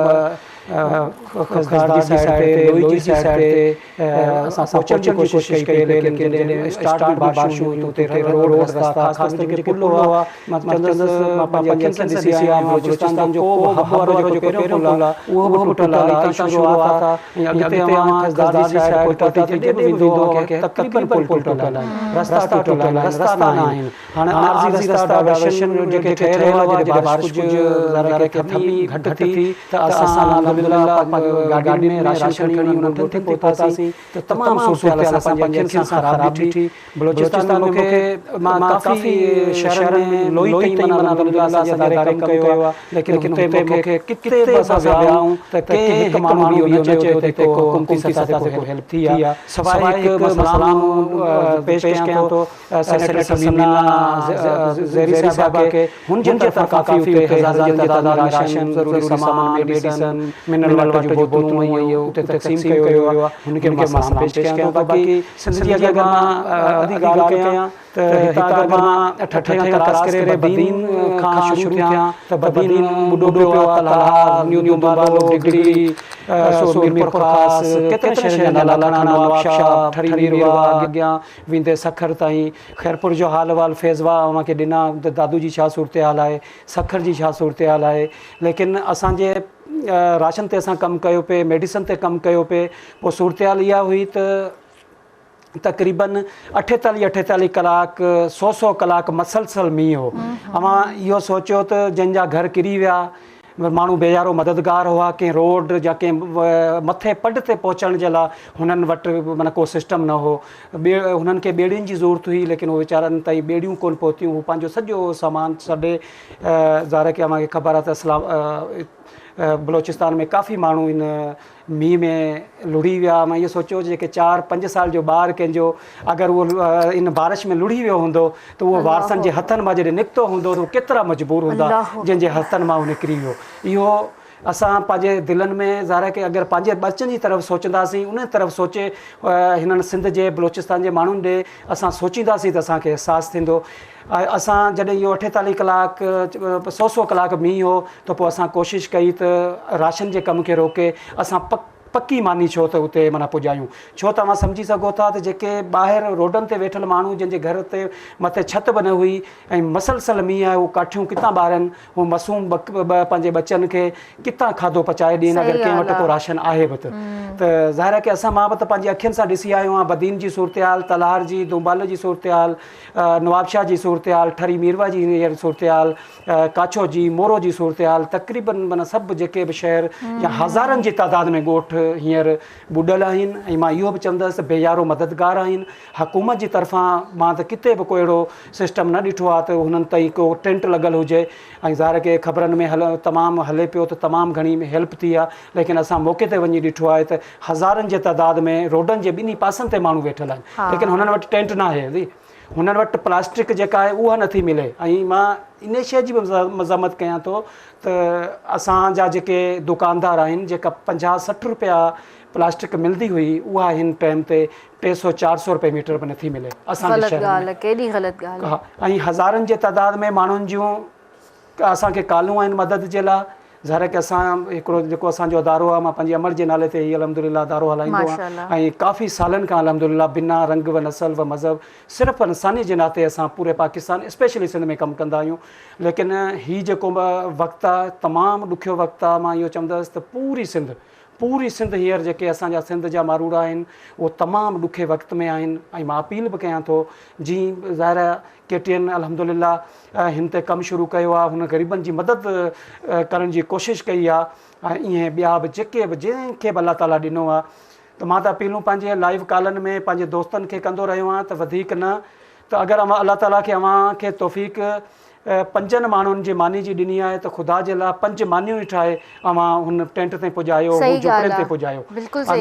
خضدار جي سائيڊ تي لوئي جي سائيڊ تي اسان پهچڻ جي ڪوشش ڪئي پئي ليڪن جڏهن اسٽارٽ ۾ بارشون هيون اتي روڊ رستا خاص طور تي جيڪي پل هئا مان چوندس مان پنهنجي اکين سان ڏسي آيو آهيان بلوچستان جو ڪو به حب وارو جيڪو پهريون پل آهي اهو به ٽٽل آهي اتان شروعات آهي ۽ اڳتي اوهان خضدار جي سائيڊ ڪوئٽا تي جيڏي به ويندو اوهان کي تقريبن پل ٽٽل آهن رستا ٽٽل آهن رستا نه آهن هاڻي عارضي رستا ڊائيورشن جيڪي ٺهيل هئا جڏهن بارش ڪجهه ذرا ڪي ٿمي گهٽ ٿي ته اسان الحمدلله گاڏين ۾ راشن کڻي انهن ڳوٺن تي پهتاسين ته تمام صورتحال اسان پنهنجي اکين سان خراب ڏٺي بلوچستان ۾ مون کي مان ڪافي شهرن ۾ لوئي تائين معنيٰ الحمدلله اسان جي اداري ڪم ڪيو آهي ليڪن هتي مون کي ڪٿي به اسان ويا آهيون ته ڪنهن هڪ ماڻهو به اهو نه چيو ته هتي ڪو حڪومتي سطح تي ڪو هيلپ ٿي آهي سواء هڪ مان سلام پيش ڪيان ٿو سينيٽر ثمينه زهري صاحبه کي هن جي طرفان ڪافي اتي هزارن جي تعداد ۾ راشن، ضروري سامان، ميڊيسن، منرل واٽر جون بوتلون ۽ اهو اتي تقسيم ڪيو ويو آهي هن کي مان سلام پيش ڪيان ٿو باقي سنڌ جي اگر مان اڌي ڳالهه ڪيان ته هتان اگر مان ٺٽي کان ڪراس ڪري بدين کان شروع ٿيان ته بدين ٻڏو پيو آهي تلهار، نيو دمبالو، ڊگهڙي، سو ميرپورخاص ڪيترن شهرن جا نالا کڻان نوابشاهه، ٺري ميرواهه، اڳيان ويندي سکر تائين خيرپور جو حال احوال فيض واهه اوهان کي ڏنا ته دادو جي ڇا صورتحال آهي سکر جي ڇا صورتحال آهي ليڪن اسان جي راشن تي اسان ڪم ڪيو پئي ميڊيسن تي ڪم ڪيو پئي پوء صورتحال اها هئي ته تقريبن اٺيتاليهه اٺيتاليهه ڪلاڪ سو سو ڪلاڪ مسلسل مينهن هو اوهان اهو سوچيو ته جن جا گهر ڪري ويا ماڻهو بي يارو مددگار هئا، ڪنهن روڊ يا ڪنهن مٿي پڊ تي پهچڻ جي لاء هنن وٽ معنيٰ ڪو سسٽم نه هو. هنن کي ٻيڙين جي ضرورت هئي ليڪن هو ويچارن تائين ٻيڙيون ڪونه پهتيون. هو پنهنجو سڄو سامان ڇڏي ظاهر آهي ڪي اوهان کي خبر آهي ته اسلام بلوچستان ۾ ڪافي ماڻهو ان مينهن ۾ لڙهي ويا. مان اهو سوچيو جيڪي 4 5 سال جو ٻار ڪنهن جو اگر اهو ان بارش ۾ لڙهي ويو هوندو ته اهو وارثن جي هٿن مان جڏهن نڪتو هوندو ته ڪيترا مجبور هوندا جن جي هٿن مان اهو نڪري ويو. اهو اسان پنهنجي دلن ۾ ظاهر آهي ڪي اگر پنهنجي ٻچن جي طرف سوچنداسين ان طرف سوچي هنن سنڌ جي بلوچستان جي ماڻهن ڏي اسان سوچينداسين ته اسان کي احساس ٿيندو. اسان جڏهن اهو 48 ڪلاڪ سو سو ڪلاڪ مينهن هو ته پوء اسان ڪوشش ڪئي ته راشن جي ڪم کي روڪي اسان پڪي ماني ڇو ته اتي معنيٰ پڄايون. ڇو ته اوهان سمجهي سگهو ٿا ته جيڪي ٻاهر روڊن تي ويٺل ماڻهو جن جي گهر تي مٿي ڇت به نه هئي ۽ مسلسل مينهن آيو هو ڪاٺيون ڪٿان ٻارن، هو معصوم ٻه پنهنجي ٻچن کي ڪٿان کاڌو پچائي ڏين اگر ڪنهن وٽ ڪو راشن آهي به ته. ته ظاهر آهي ڪي اسان مان به ته پنهنجي اکين سان ڏسي آيو آهيان بدين جي صورتحال، تلهار جي، دونبالو جي صورتحال، نوابشاهه جي صورتحال، ٺري ميرواهه جي هينئر صورتحال، ڪاڇو جي، مورو جي صورتحال، تقريبن معنيٰ سڀ جيڪي به شهر يا هزارن جي تعداد ۾ ڳوٺ هينئر ٻڏل آهن ۽ مان اهو به چوندس ته بي يارو مددگار آهن. حڪومت جي طرفان مان ته ڪٿي به ڪو اهڙو سسٽم نه ڏٺو آهي ته هنن تائين ڪو ٽينٽ لڳل هجي ۽ ظاهر ڪي خبرن ۾ هل تمام هلي پيو ته تمام گهڻي هيلپ ٿي آهي ليڪن اسان موقعي تي وڃي ڏٺو آهي ته هزارن جي تعداد ۾ روڊن جي ٻنهي پاسن تي ماڻهو ويٺل آهن ليڪن هنن وٽ ٽينٽ ناهي جي هنن وٽ پلاسٽڪ جيڪا آهي اها نٿي ملي ۽ مان ان شيء جي به مذمت ڪيان ٿو ته اسان جا جيڪي دڪاندار آهن جيڪا 50 60 روپيا پلاسٽڪ ملندي هئي اها هن ٽائيم تي 300 400 روپئي ميٽر به نٿي ملي اسان جي شهر ۾ ڪيڏي غلط ڳالهه ۽ هزارن جي تعداد ۾ ماڻهن جون اسان کي ڪالون آهن مدد جي لاء ظاهر آهي ڪي اسان هڪڙو جيڪو اسان جو ادارو آهي مان پنهنجي امڙ جي نالي تي هي الحمدلله ادارو هلائيندو آهيان ۽ ڪافي سالن کان الحمدلله بنا رنگ و نسل و مذهب صرف انسانيت جي ناتي اسان پوري پاڪستان اسپيشلي سنڌ ۾ ڪم ڪندا آهيون ليڪن هي جيڪو وقت آهي تمام ڏکيو وقت آهي مان اهو چوندس ته پوري سنڌ پوري سنڌ هينئر جيڪي اسان جا سنڌ جا ماروئڙا آهن اهو تمام ڏکي وقت ۾ آهن ۽ مان اپيل به ڪيان ٿو جي ظاهر آهي ڪي ٽي اين الحمدلله هن تي ڪم شروع ڪيو آهي هن غريبن جي مدد ڪرڻ جي ڪوشش ڪئي آهي ۽ ائين ٻيا به جيڪي به جنهن کي به الله تعالي ڏنو آهي ته مان ته اپيلون پنهنجي لائيو ڪالن ۾ پنهنجي دوستن کي ڪندو رهيو آهيان ته وڌيڪ نه ته اگر اوهان الله تعالي کي اوهان کي توفيق پنجن ماڻهن جي ماني جي ڏني آهي ته خدا جي لاء پنج مانيون ئي ٺاهي اوهان هن ٽينٽ تائين پڄايو هو جهوپڙين تائين پڄايو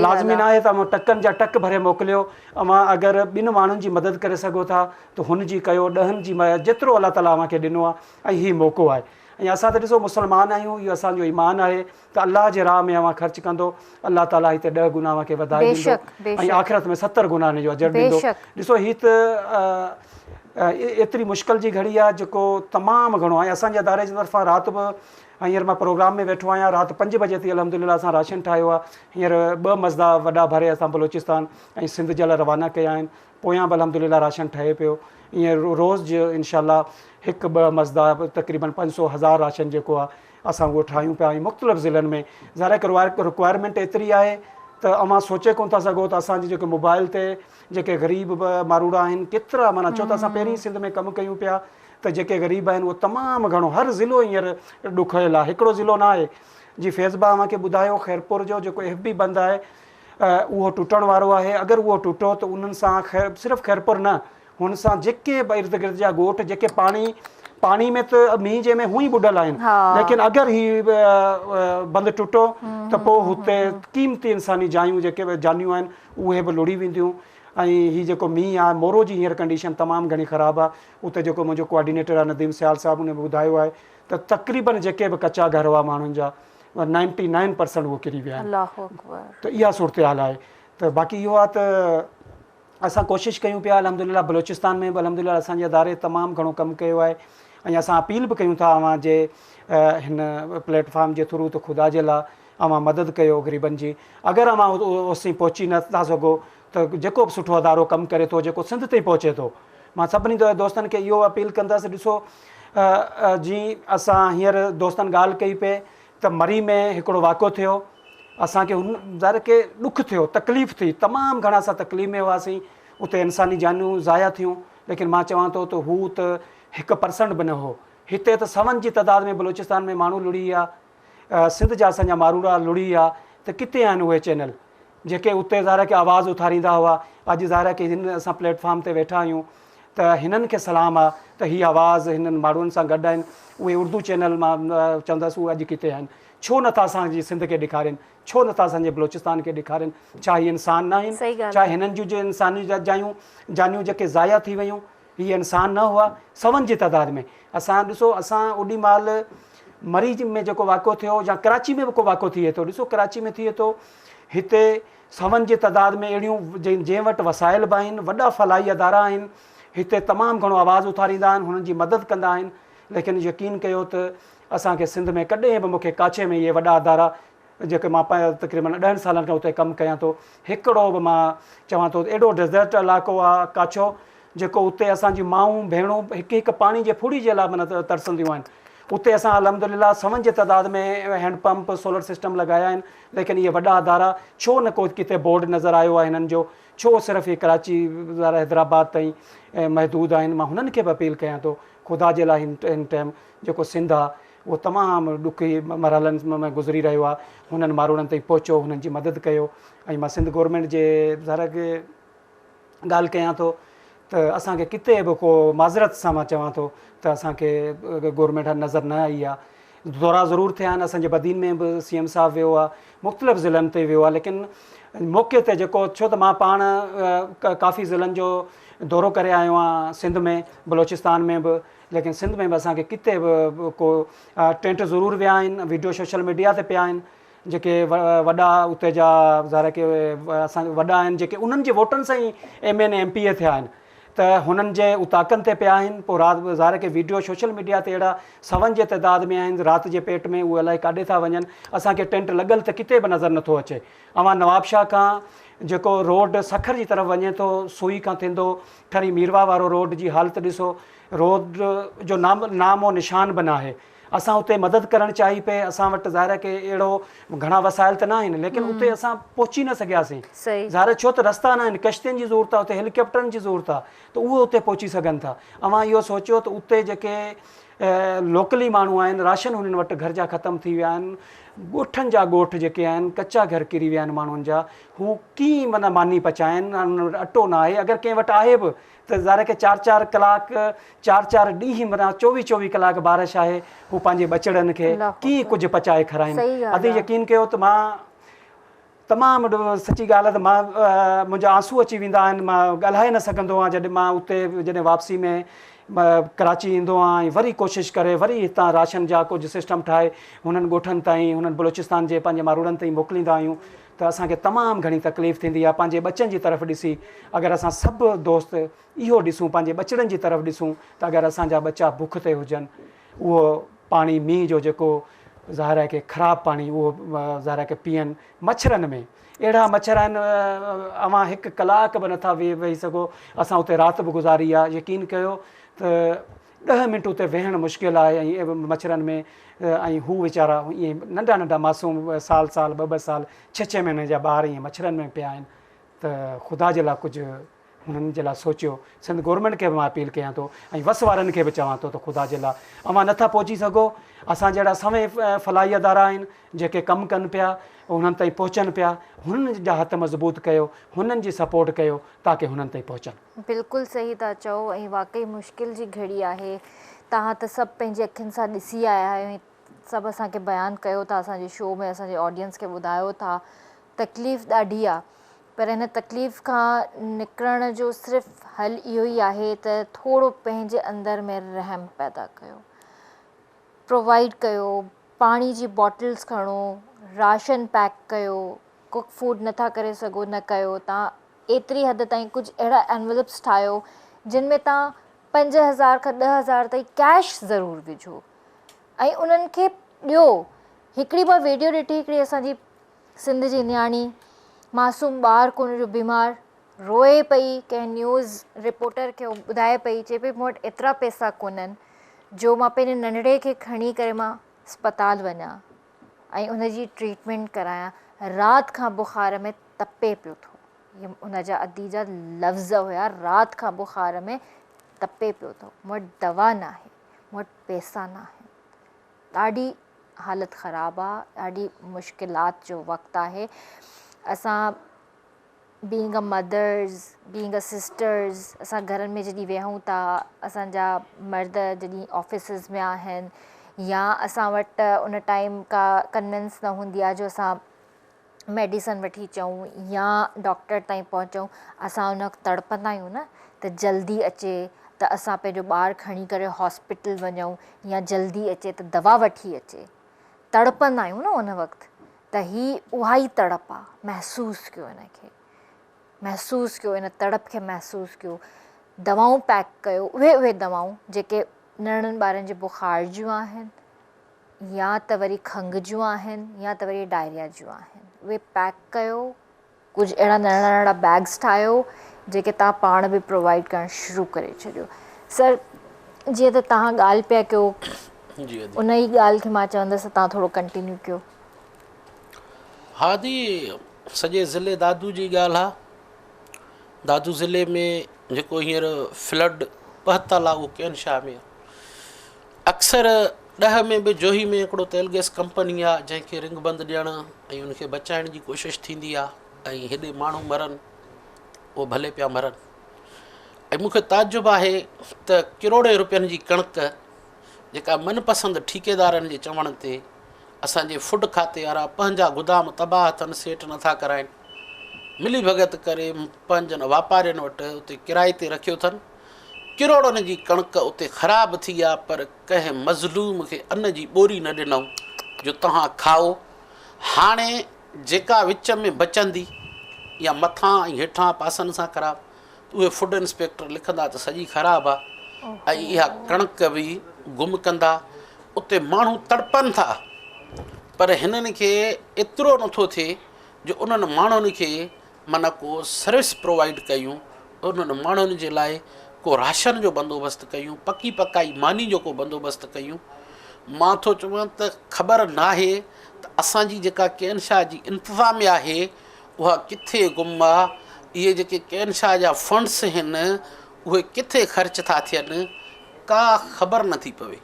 لازمي نه آهي ته اوهان ٽڪن جا ٽڪ ڀري موڪليو اوهان اگر ٻن ماڻهن جي مدد ڪري سگهو ٿا ته هن جي ڪيو ڏهن جي جيترو الله تعالي اوهان کي ڏنو آهي ۽ هي موقعو آهي ۽ اسان ته ڏسو مسلمان آهيون اهو اسان جو ايمان آهي ته الله جي راهه ۾ اوهان خرچ ڪندو الله تعالي هتي ڏهه گنا اوهان کي وڌائي ڏيندو ۽ آخرت ۾ 70 گنا ان جو اجر ڏيندو ڏسو هي ته ايتري مشڪل جي گهڙي آهي جيڪو تمام گهڻو آهي اسان جي اداري جي طرفان رات به هينئر مان پروگرام ۾ ويٺو آهيان رات 5 بجي تي الحمدلله اسان راشن ٺاهيو آهي هينئر ٻه مزدا وڏا ڀري اسان بلوچستان ۽ سنڌ جي لاء روانا ڪيا آهن پويان به الحمدلله راشن ٺهي پيو ائين روز انشاء الله هڪ ٻه مزدا تقريبن 500 هزار راشن جيڪو آهي اسان اهو ٺاهيون پيا ۽ مختلف ضلعن ۾ ظاهر آهي ڪه رڪوائرمينٽ ايتري آهي ته اوهان سوچي ڪونه ٿا سگهو ته اسان جي جيڪي موبائل تي جيڪي غريب ماروئڙا آهن ڪيترا معنيٰ ڇو ته اسان پهرين سنڌ ۾ ڪم ڪيون پيا ته جيڪي غريب آهن اهو تمام گهڻو هر ضلعو هينئر ڏکويل آهي هڪڙو ضلعو نه آهي جي فيض با اوهان کي ٻڌايو خيرپور جو جيڪو ايف بي بند آهي اهو ٽٽڻ وارو آهي اگر اهو ٽٽو ته انهن سان صرف خيرپور نه هن سان جيڪي به ارد گرد جا ڳوٺ جيڪي پاڻي پاڻي ۾ ته مينهن جي ۾ هونئن ئي ٻڏل آهن ليڪن اگر هي بند ٽٽو ته پوء هتي قيمتي انساني جايون جيڪي به جانيون آهن اهي به لڙهي وينديون ۽ هي جيڪو مينهن آهي مورو جي هينئر ڪنڊيشن تمام گهڻي خراب آهي اتي جيڪو منهنجو ڪوآرڊينيٽر آهي نديم سيال صاحب ان به ٻڌايو آهي ته تقريبن جيڪي به ڪچا گهر هئا ماڻهن جا 99% اهو ڪري ويا آهن ته اها صورتحال آهي ته باقي اهو آهي ته اسان ڪوشش ڪيون پيا الحمدلله بلوچستان ۾ به الحمدلله اسان جي اداري تمام گهڻو ڪم ڪيو آهي ۽ اسان اپيل به ڪيون ٿا اوهان جي هن پليٽ فارم جي ٿرو ته خدا جي لاء اوهان مدد ڪيو غريبن جي اگر اوهان اوسين پهچي نه ٿا سگهو ته جيڪو به سٺو ادارو ڪم ڪري ٿو جيڪو سنڌ تائين پهچي ٿو مان سڀني دوستن کي اهو اپيل ڪندس ڏسو جي اسان هينئر دوستن ڳالهه ڪئي پئي ته مري ۾ هڪڙو واقعو ٿيو، اسان کي هن ظاهر ڪي ڏک ٿيو، تڪليف ٿي، تمام گهڻا اسان تڪليف ۾ هئاسين، اتي انساني جانيون ضايع ٿيون، ليڪن مان چوان ٿو ته هو ته هڪ پرسنٽ به نه هو، هتي ته سون جي تعداد ۾ بلوچستان ۾ ماڻهو لڙهي ويا، سنڌ جا اسان جا ماروئڙا لڙهي ويا ته ڪٿي آهن اهي چينل جيڪي اتي ظاهر آهي ڪي آواز اٿاريندا هئا. اڄ ظاهر آهي ڪي هن اسان پليٽ فارم تي ويٺا آهيون ته هنن کي سلام آهي ته هي آواز هنن ماڻهن سان گڏ آهن. اهي اردو چينل مان چوندس اهي اڄ ڪٿي آهن؟ ڇو نٿا اسان جي سنڌ کي ڏيکارين؟ ڇو نٿا اسان جي بلوچستان کي ڏيکارين؟ ڇا هي انسان نه آهن؟ ڇا هنن جون جو انساني جايون جانيون جيڪي ضايع ٿي ويون هي انسان نه هئا؟ سون جي تعداد ۾ اسان ڏسو اسان اوڏي مهل مري ۾ جيڪو واقعو ٿيو يا ڪراچي ۾ به ڪو واقعو ٿئي ٿو ڏسو ڪراچي ۾ ٿئي ٿو هتي سون جي تعداد ۾ اهڙيون جنهن وٽ وسائل به آهن وڏا فلاحي ادارا آهن هتي تمام گهڻو آواز اٿاريندا آهن هنن جي مدد ڪندا آهن ليڪن يقين ڪيو ته اسان کي سنڌ ۾ ڪڏهن به مون کي ڪاڇي ۾ اهي وڏا ادارا جيڪي مان تقريبن ڏهن سالن کان اتي ڪم ڪيان ٿو هڪڙو به مان چوان ٿو ايڏو ڊيزرٽ علائقو آ ڪاڇو جيڪو اتي اسان جي مائون ڀيڻون هڪ هڪ پاڻي جي ڦڙي جي لاء معنيٰ ترسنديون آهن اتي اسان الحمد لله سون جي تعداد ۾ هينڊ پمپ سولر سسٽم لڳايا آهن ليڪن اهي وڏا ادارا ڇو نه ڪو ڪٿي بورڊ نظر آيو آهي هنن جو ڇو صرف هي ڪراچي حيدرآباد تائين محدود آهن مان هنن کي به اپيل ڪيان ٿو خدا جي لاء هن ٽائيم جيڪو سنڌ آ اهو تمام ڏکي مرحلن ۾ گذري رهيو آ هنن ماروئڙن تائين پهچو هنن جي مدد ڪيو ۽ مان سنڌ گورنمينٽ جي ظاهر آ ڪي ڳالهه ڪيان ٿو ته اسان کي ڪٿي به ڪو معذرت سان مان چوان ٿو ته اسان کي گورنمينٽ نظر نه آئي آ دورا ضرور ٿيا آهن اسان جي بدين ۾ به سي ايم صاحب ويو آ مختلف ضلعن تي ويو آ ليڪن موقعي تي جيڪو ڇو ته مان پاڻ ڪافي ضلعن جو دورو ڪري آيو آهيان سنڌ ۾ بلوچستان ۾ به ليڪن سنڌ ۾ به اسان کي ڪٿي به ڪو ٽينٽ ضرور ويا آهن ويڊيو سوشل ميڊيا تي پيا آهن جيڪي وڏا اتي جا ظاهر ڪي اسان وڏا آهن جيڪي انهن جي ووٽن سان ئي M N A M P A ٿيا آهن ته هنن جي اوطاقن تي پيا آهن پوء رات ظاهر ڪي ويڊيو سوشل ميڊيا تي اهڙا سون جي تعداد ۾ آهن رات جي پيٽ ۾ اهي الائي ڪاڏي ٿا وڃن اسان کي ٽينٽ لڳل ته ڪٿي به نظر نٿو اچي اوهان نوابشاهه کان جيڪو روڊ سکر جي طرف وڃي ٿو سوئي کان ٿيندو ٺري ميرواهه وارو روڊ جي حالت ڏسو روڊ جو نام و نشان به ناهي اسان اتي مدد ڪرڻ چاهي پئي اسان وٽ ظاهر آهي ڪي اهڙو گهڻا وسائل ته ناهن ليڪن اتي اسان پهچي نه سگهياسين ظاهر آهي ڇو ته رستا ناهن ڪشتين جي ضرورت آهي اتي هيليڪاپٽرن جي ضرورت آهي ته اهي اتي پهچي سگهن ٿا اوهان اهو سوچيو ته اتي جيڪي لوڪلي ماڻهو آهن راشن هنن وٽ گهر جا ختم ٿي ويا آهن ڳوٺن جا ڳوٺ جيڪي آهن ڪچا گهر ڪري ويا آهن ماڻهن جا هو ڪيئن معنيٰ ماني پچائن انهن وٽ اٽو نه آهي اگر ڪنهن وٽ آهي به ته ظاهر آهي ڪي چار چار ڪلاڪ چار چار ڏينهن معنيٰ چوويهه چوويهه ڪلاڪ بارش آهي هو پنهنجي ٻچڙن کي ڪيئن ڪجهه پچائي کارائن ادي يقين ڪيو ته مان تمام سچي ڳالهه آهي ته مان منهنجا آنسو اچي ويندا آهن مان ڳالهائي نه سگهندو آهيان جڏهن مان اتي جڏهن واپسي ۾ ڪراچي ايندو آهيان ۽ وري ڪوشش ڪري وري هتان راشن جا ڪجهه سسٽم ٺاهي هنن ڳوٺن تائين هنن بلوچستان جي پنهنجي ماروئڙن تائين موڪليندا آهيون ته اسان کي تمام گهڻي تڪليف ٿيندي آهي پنهنجي ٻچن جي طرف ڏسي اگر اسان سڀ دوست اهو ڏسون پنهنجي ٻچڙن جي طرف ڏسون ته اگر اسان جا ٻچا بک تي هجن اهو پاڻي مينهن جو جيڪو ظاهر آهي ڪي خراب پاڻي اهو ظاهر آهي ڪي پيئن مڇرن ۾ اهڙا مڇر آهن اوهان هڪ ڪلاڪ به نٿا ويهي سگهو اسان اتي رات به گذاري آهي يقين ڪيو ته ڏهه منٽ اتي ويهڻ مشڪل آهي ۽ مڇرن ۾ ۽ هو ويچارا ائين ننڍا ننڍا معصوم سال سال ٻه ٻه سال ڇهه ڇهه مهيني جا ٻار ائين مڇرن ۾ پيا آهن ته خدا جي لاء ڪجهه هنن جي لاء سوچيو سنڌ گورنمينٽ کي به مان اپيل ڪيان ٿو ۽ وس وارن کي به چوان ٿو ته خدا جي لاء اوهان نٿا پهچي سگهو اسان جهڙا سوين فلاحي ادارا آهن جيڪي ڪم ڪن پيا انهن تائين پهچن پيا هنن جا هٿ مضبوط ڪيو هنن جي سپورٽ ڪيو تاڪه هنن تائين پهچن. بلڪل صحيح ٿا چئو ۽ واقعي مشڪل جي گهڙي آهي توهان ته سڀ پنهنجي اکين سان ڏسي آيا آهيو ۽ سڀ اسان کي بيان ڪيو ٿا اسان جي شو ۾ اسان جي آڊينس کي ٻڌايو ٿا تڪليف ڏاڍي آ پر هن تڪليف کان نڪرڻ جو صرف حل اهو ئي آهي ته ٿورو پنهنجي اندر ۾ رحم پيدا ڪيو پرووائيڊ ڪيو پاڻي جي باٽلز کڻو راشن پيڪ ڪيو ڪوڪ فوڊ نٿا ڪري سگهو نه ڪيو تان ايتري حد تائين ڪجهه اهڙا انولپس ٺاهيو جن ۾ توهان 5000 کان 10000 تائين ڪيش ضرور وجهو ۽ انهن کي ڏيو. هڪڙي مان ويڊيو ڏٺي هڪڙي اسان جي سنڌ جي نياڻي معصوم ٻار ڪونه جو بيمار روئي پئي ڪنهن نيوز رپورٽر کي ٻڌائي پئي چئي پئي مون وٽ ايترا پئسا ڪونهن جو مان پنهنجي ننڍڙي کي کڻي ڪري مان اسپتال وڃان ۽ ان جي ٽريٽمينٽ ڪرايان رات کان بخار ۾ تپي پيو ٿو. هي ان جا ادي جا لفظ هيا رات کان بخار ۾ تپي پيو ٿو. مون وٽ دوا ناهي، مون وٽ پئسا ناهن. ڏاڍي حالت خراب آ ڏاڍي مشڪلات جو وقت آهي اسان being a mothers being a sisters اسان گهرن ۾ جڏهن ويهون ٿا اسان جا مرد جڏهن آفيسز ۾ آهن يا اسان وٽ ان ٽائيم ڪا ڪنوينس نه هوندي آهي جو اسان ميڊيسن وٺي اچون يا ڊاڪٽر تائين پهچون اسان ان وقت تڙپندا آهيون نه ته جلدي اچي ته اسان پنهنجو ٻار کڻي ڪري هاسپيٽل وڃون يا جلدي اچي ته دوا وٺي اچي تڙپندا آهيون نه ان وقت ته هي اها ئي تڙپ آ محسوس ڪيو ان کي محسوس ڪيو ان تڙپ کي محسوس ڪيو دوائون پيڪ ڪيو اهي اهي دوائون جيڪي ننڍڙن ٻارن جي بخار جون آهن يا ته وري کنگهه جون آهن يا ته وري ڊائريا جون آهن اهي پيڪ ڪيو ڪجهه اهڙا ننڍڙا ننڍڙا بيگس ٺاهيو جيڪي توهان پاڻ به پرووائيڊ ڪرڻ شروع ڪري ڇڏيو سر جيئن ته توهان ڳالهه پيا ڪيو ان ئي ڳالهه کي مان چوندس ته توهان ٿورو ڪنٽينيو ڪيو. ها جي سڄي ضلعي دادو جي ڳالهه آ دادو ضلعي ۾ جيڪو هينئر فلڊ پهتل آ اهو ڪين شاهه ۾ آ اڪثر ڏهه ۾ به جوهي ۾ هڪڙو تيل گئس ڪمپني آ جنهن کي رنگ بند ڏيڻ ۽ ان کي بچائڻ جي ڪوشش ٿيندي آ ۽ هيڏي ماڻهو مرن اهو ڀلي پيا مرن ۽ مون کي تعجب آهي ته ڪروڙين روپين جي ڪڻڪ جيڪا من پسند ٺيڪيدارن جي چوڻ تي اسان جي فوڊ کاتي وارا پنهنجا گدام تباهه اٿن سيٽ نٿا ڪرائين ملي ڀڳت ڪري پنهنجن واپارين وٽ اتي ڪرائي تي رکيو اٿن ڪروڙن جي ڪڻڪ اتي خراب ٿي آ پر ڪنهن مظلوم کي ان جي ٻوري نه ڏنائون جو توهان کائو. هاڻي جيڪا وچ ۾ بچندي يا مٿان ۽ هيٺان پاسن سان خراب ته اهي فوڊ انسپيڪٽر لکندا ته سڄي خراب آ ۽ اها ڪڻڪ به گم ڪندا. اتي ماڻهو تڙپن ٿا پر هنن کي ايترو نٿو ٿئي جو انهن ماڻهن کي معنيٰ ڪو سروس پرووائيڊ ڪيون، انهن ماڻهن جي لاء ڪو راشن جو بندوبست ڪيون، پڪي پڪائي ماني جو ڪو بندوبست ڪيون. مان ٿو چوان ته خبر ناهي ته اسان جي جيڪا ڪين شاهه جي انتظاميا آهي اها ڪٿي گم آ، اهي جيڪي ڪين شاهه جا فنڊس هن اهي ڪٿي خرچ ٿا ٿين ڪا خبر نه ٿي پوي.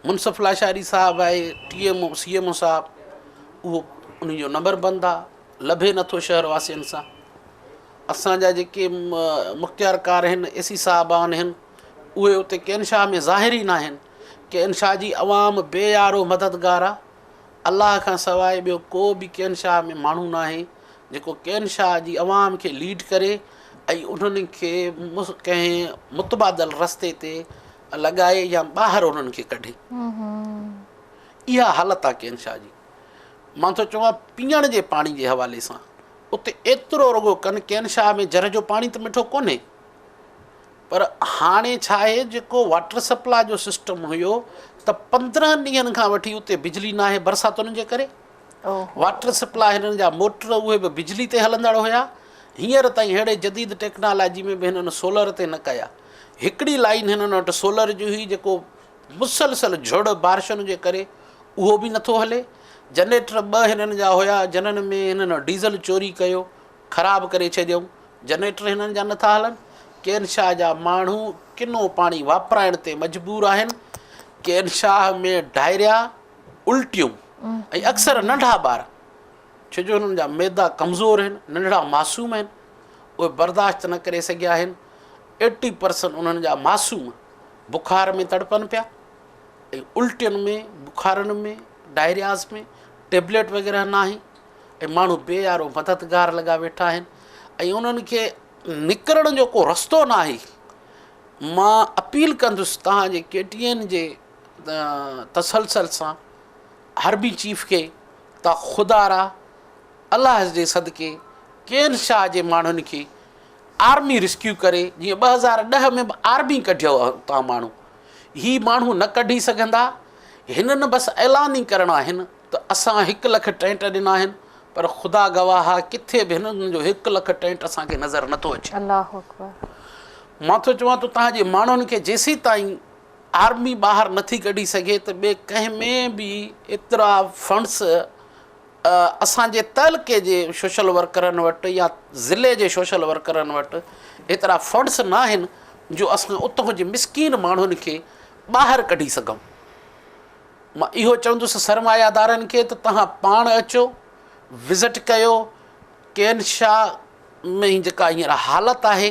منصف لاشاري صاحب آهي T M O C M O صاحب اهو انهي جو نمبر بند آ. لڀي نٿو شهر واسين سان اسان جا جيڪي مختيار ڪار آهن اي سي صاحبان آهن اهي اتي ڪين شاهه ۾ ظاهر ئي ناهن ڪين شاهه جي عوام بي يارو مددگار آ الله کان سواء ٻيو ڪو به ڪين شاهه ۾ ماڻهو ناهي جيڪو ڪين شاهه جي عوام کي ليڊ ڪري ۽ انهن کي ڪنهن متبادل رستي تي لڳائي يا ٻاهر انهن کي ڪڍي اها حالت آ ڪين شاهه جي مان ٿو چوان پيئڻ جي پاڻي جي حوالي سان اتي ايترو رڳو ڪن ڪين شاهه ۾ جر جو پاڻي ته مٺو ڪونهي پر هاڻي ڇا آهي جيڪو واٽر سپلاء جو سسٽم هيو ته 15 ڏينهن کان وٺي اتي بجلي ناهي برساتن جي ڪري واٽر سپلاء هنن جا موٽر اهي به بجلي تي هلندڙ هيا هينئر تائين ههڙي جديد ٽيڪنالاجي ۾ به هنن سولر تي نه ڪيا هڪڙي لائين هنن وٽ سولر جي هئي جيڪو مسلسل جھڙ بارشن جي ڪري اهو به نٿو هلي. جنريٽر ٻه هنن جا هيا جنھن ۾ هنن ڊيزل چوري ڪيو خراب ڪري ڇڏيائون. جنريٽر هنن جا نٿا هلن. ڪين شاهه جا ماڻهو ڪنو پاڻي واپرائڻ تي مجبور آهن. ڪين شاهه ۾ ڊائريا، الٽيون ۽ اڪثر ننڍا ٻار ڇو جو هنن جا معدا ڪمزور آهن، ننڍڙا معصوم آهن اهي برداشت نه ڪري سگهيا آهن. ايٽي پرسنٽ انهن جا معصوم بخار ۾ تڙپن پيا ۽ الٽين ۾ بخارن ۾ ڊائرياز ۾ ٽيبليٽ وغيره ناهي ۽ ماڻهو بي يارو مددگار لڳا ويٺا آهن ۽ انهن کي نڪرڻ جو ڪو رستو ناهي مان اپيل ڪندس توهان جي ڪي ٽي اين جي تسلسل سان آرمي چيف کي ته خدا را الله جي صدقي ڪين شاهه جي ماڻهن کي آرمي ريسڪيو ڪري جيئن 2010 ۾ به آرمي ڪڍيو اتان ماڻهو هي ماڻهو نه ڪڍي سگهندا هنن بس اعلان ئي ڪرڻا آهن ته اسان هڪ لک ٽينٽ ڏنا آهن پر خدا گواهه ڪٿي به هنن جو هڪ لک ٽينٽ اسان کي نظر نٿو اچي. الله اڪبر. مان ٿو چوان ته توهان جي ماڻهن کي جيسيتائين آرمي ٻاهر نٿي ڪڍي سگهي ته ٻئي ڪنهن ۾ به ايترا فنڊس اسان جي تعلقي جي سوشل ورڪرن وٽ يا ضلعي جي سوشل ورڪرن وٽ ايترا فنڊس ناهن جو اسان اتان جي مسڪين ماڻهن کي ٻاهر ڪڍي سگهون. مان اهو چوندس سرمايادارن کي ته توهان پاڻ اچو وزٽ ڪيو ڪين شاهه ۾ جيڪا هينئر حالت آهي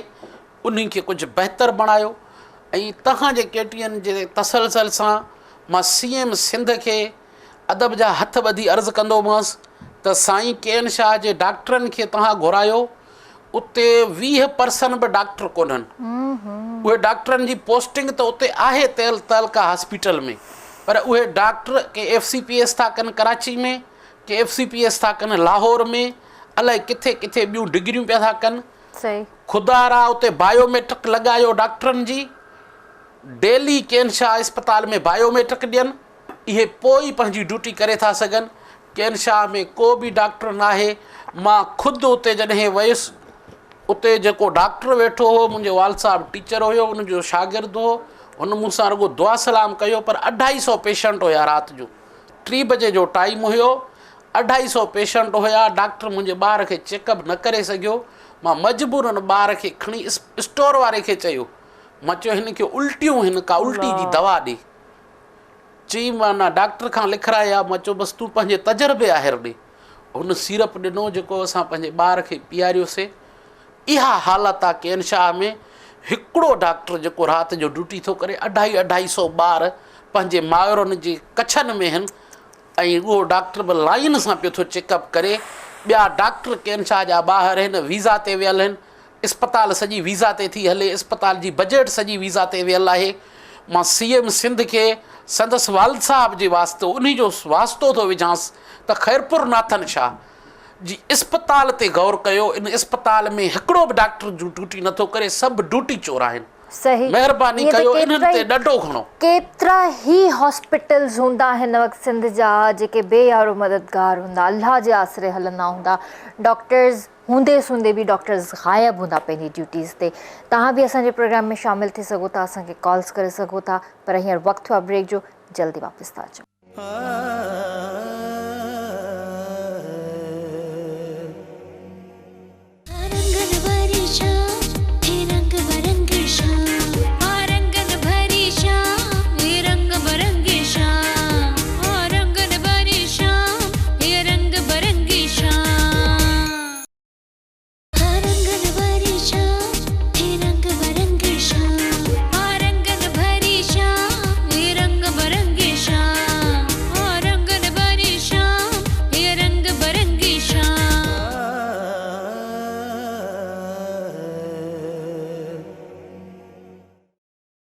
انهي کي ڪجهه بهتر بڻايو ۽ توهان جي ڪي ٽي اين جي تسلسل سان مان سي ايم سنڌ کي ادب جا هٿ ٻڌي عرض ڪندومانس ته سائين ڪين شاهه جي ڊاڪٽرن کي توهان گهرايو اتي 20 پرسن به ڊاڪٽر ڪونهن اهي ڊاڪٽرن جي پوسٽنگ ته اتي آهي تيل تعلقه هاسپيٽل ۾ پر اهي doctor K F C P S ٿا ڪن Karachi ۾ K F C P S ٿا ڪن لاهور ۾ الائي ڪٿي ڪٿي ٻيون ڊگريون پيا ٿا ڪن خدا را اتي بايو ميٽرڪ لڳايو ڊاڪٽرن جي ڊيلي ڪين شاهه اسپتال ۾ بايو ميٽرڪ ڏين اهي پوء ئي پنهنجي ڊيوٽي ڪري ٿا سگهن ڪين شاهه ۾ ڪو به ڊاڪٽر ناهي مان خود اتي جڏهن ويس اتي جيڪو ڊاڪٽر ويٺو هو منهنجو والد صاحب ٽيچر هيو ان جو شاگرد هو هن مون سان رڳو دعا سلام ڪيو پر اڍائي سو پيشنٽ هيا رات جو ٽي بجي جو ٽائيم هيو اڍائي سو پيشنٽ هيا ڊاڪٽر منهنجي ٻار کي چيڪ اپ نه ڪري سگهيو مان مجبورن ٻار کي کڻي اسٽور واري کي چيو مان چيو هن کي الٽيون هن ڪا الٽي جي دوا ڏي چي معنيٰ ڊاڪٽر کان لکرائي آ مان چيو بس تون پنهنجي تجربي آهر ڏي. هن سيرپ ڏنو جيڪو اسان پنهنجي ٻار کي پياريوسي. اها حالت آ ڪين شاهه ۾ هڪڙو ڊاڪٽر جيڪو رات جو ڊيوٽي ٿو ڪري اڍائي اڍائي سو ٻار پنهنجي مائرن جي ڪڇن ۾ هن ۽ اهو ڊاڪٽر به لائين سان پيو ٿو چيڪ اپ ڪري. ٻيا ڊاڪٽر ڪين شاهه جا ٻاهر هن ويزا تي ويل هن. اسپتال سڄي ويزا تي ٿي هلي، اسپتال جي بجيٽ سڄي ويزا تي ويل آهي. مان سي ايم سنڌ کي سندس والد صاحب جي واسطو انهي جو واسطو ٿو وجهانس ته خيرپور ناٿن شاهه جي اسپتال تي غور ڪيو، ان اسپتال ۾ هڪڙو به ڊاڪٽر جون ڊيوٽي نٿو ڪري، سڀ ڊيوٽي چور آهن. صحيح مهرباني ائين ته ڪيو انهن ڪيترا تي ئي ڏنڊو کڻو. ڪيترا ئي هاسپيٽلز هوندا هن وقت سنڌ جا جيڪي بي يارو مددگار هوندا الله جي آسري هلندا هوندا ڊاڪٽرز هوندي سوندي به ڊاڪٽرز غائب هوندا پنهنجي ڊيوٽيز تي توهان به اسان جي پروگرام ۾ شامل ٿي سگهو ٿا اسان کي ڪالز ڪري سگهو ٿا پر هينئر وقت ٿيو آهي بريڪ جو جلدي واپس ٿا اچون.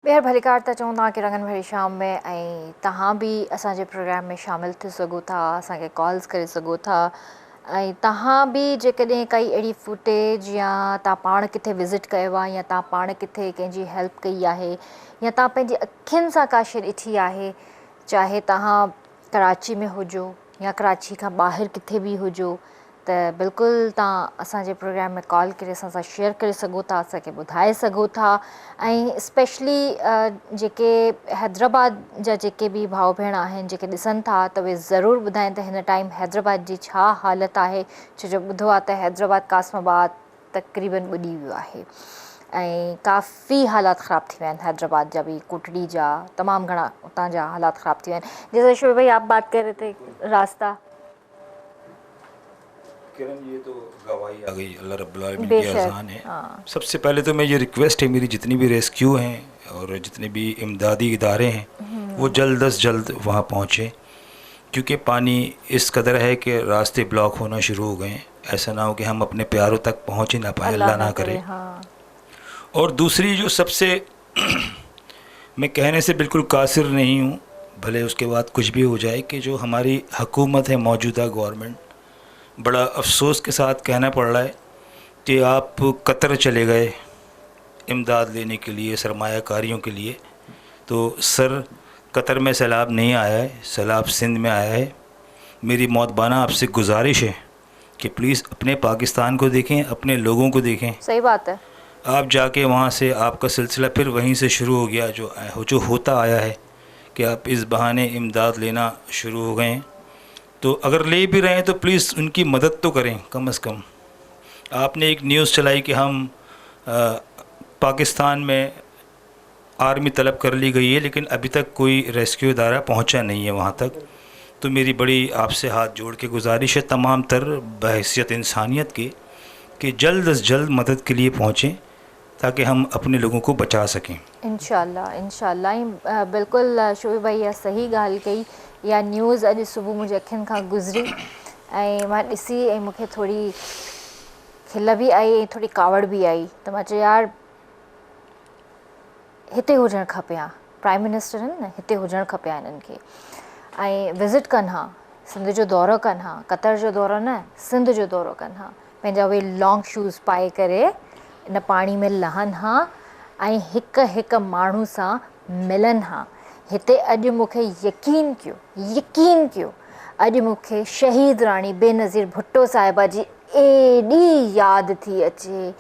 ٻيهر ڀليڪار ٿا چئون توهان کي رنگن ڀري شام ۾ ۽ توهان به اسان جي پروگرام ۾ شامل ٿي سگهو ٿا اسان کي ڪالز ڪري سگهو ٿا ۽ توهان به جيڪڏهن ڪائي اهڙي فوٽيج يا توهان پاڻ ڪٿي وزٽ ڪيو آهي يا توهان پاڻ ڪٿي ڪنهن جي هيلپ ڪئي آهي يا توهان پنهنجي اکين سان ڪا شي ڏٺي آهي چاهي توهان ڪراچي ۾ هجو يا ڪراچي کان ٻاهر ڪٿي به هجو ته بلڪل توهان اسان جي پروگرام ۾ ڪال ڪري اسان سان شيئر ڪري سگهو ٿا اسان کي ٻڌائي سگهو ٿا ۽ اسپيشلي جيڪي حيدرآباد جا جيڪي به ڀاء ڀيڻ آهن جيڪي ڏسن ٿا ته اهي ضرور ٻڌائين ته هن ٽائيم حيدرآباد جي ڇا حالت آهي ڇو جو ٻڌو آهي ته حيدرآباد قاسم آباد تقريبن ٻڏي ويو آهي ۽ ڪافي حالات خراب ٿي ويا آهن حيدرآباد جا به ڪوٽڙي جا تمام گهڻا اتان جا حالات خراب ٿي ويا آهن جيسا شعيب ڀائي آپ بات ڪر رهي ٿي راستا किरण ये तो गवाही आ गई अल्लाह रब्बुल आलमीन की अजान है। सबसे पहले तो मैं ये रिक्वेस्ट है मेरी, जितनी भी रेस्क्यू हैं और जितने भी इमदादी इदारे हैं वो जल्द अज जल्द वहाँ पहुँचे, क्योंकि पानी इस कदर है कि रास्ते ब्लॉक होना शुरू हो गए हैं। ऐसा ना हो कि हम अपने प्यारों तक पहुँच ही ना पाए, अल्लाह ना करे। और दूसरी जो सबसे मैं कहने से बिल्कुल कासिर नहीं हूँ, भले उसके बाद कुछ भी हो जाए, कि जो हमारी हुकूमत है मौजूदा गवर्नमेंट, बड़ा अफसोस के साथ कहना पड़ रहा है कि आप कतर चले गए इमदाद लेने के लिए, सरमायाकारियों के लिए। तो सर कतर में सैलाब नहीं आया है, सैलाब सिंध में आया है। मेरी मौतबाना आपसे गुजारिश है कि प्लीज़ अपने पाकिस्तान को देखें, अपने लोगों को देखें। सही बात है। आप जाके वहाँ से आपका सिलसिला फिर वहीं से शुरू हो गया जो जो होता आया है कि आप इस बहाने इमदाद लेना शुरू हो गए हैं। तो अगर ले भी रहे हैं तो प्लीज़ उनकी मदद तो करें कम अज़ कम। आपने एक न्यूज़ चलाई कि हम पाकिस्तान में आर्मी तलब कर ली गई है, लेकिन अभी तक कोई रेस्क्यू इदारा पहुंचा नहीं है वहाँ तक। तो मेरी बड़ी आपसे हाथ जोड़ के गुजारिश है तमाम तर बहैसियत इंसानियत के कि जल्द अज़ जल्द मदद के लिए पहुँचें ताकि हम अपने लोगों को बचा सकें। इंशाअल्लाह इंशाअल्लाह। ऐं बिल्कुलु शोएब भाई इहा सही ॻाल्हि कई। इहा न्यूज़ अॼु सुबुह मुंहिंजी अखियुनि खां गुज़री ऐं मां ॾिसी ऐं मूंखे थोरी खिल बि आई ऐं थोरी कावड़ बि आई त मां चयो यार हिते हुजणु खपे हा, प्राइम मिनिस्टर आहिनि न, हिते हुजणु खपे हा हिननि खे ऐं विज़िट कनि हा, सिंध जो दौरो कनि हा, क़तर जो दौरो न, सिंध जो दौरो कनि हा, पंहिंजा उहे लॉन्ग शूज़ पाए करे इन पाणी में लहनि हा ऐं हिकु हिकु माण्हू सां मिलनि हा। हिते अॼु मूंखे यकीन कयो, यकीन कयो, अॼु मूंखे शहीद राणी बेनज़ीर भुट्टो साहिबा जी एॾी यादि थी अचे।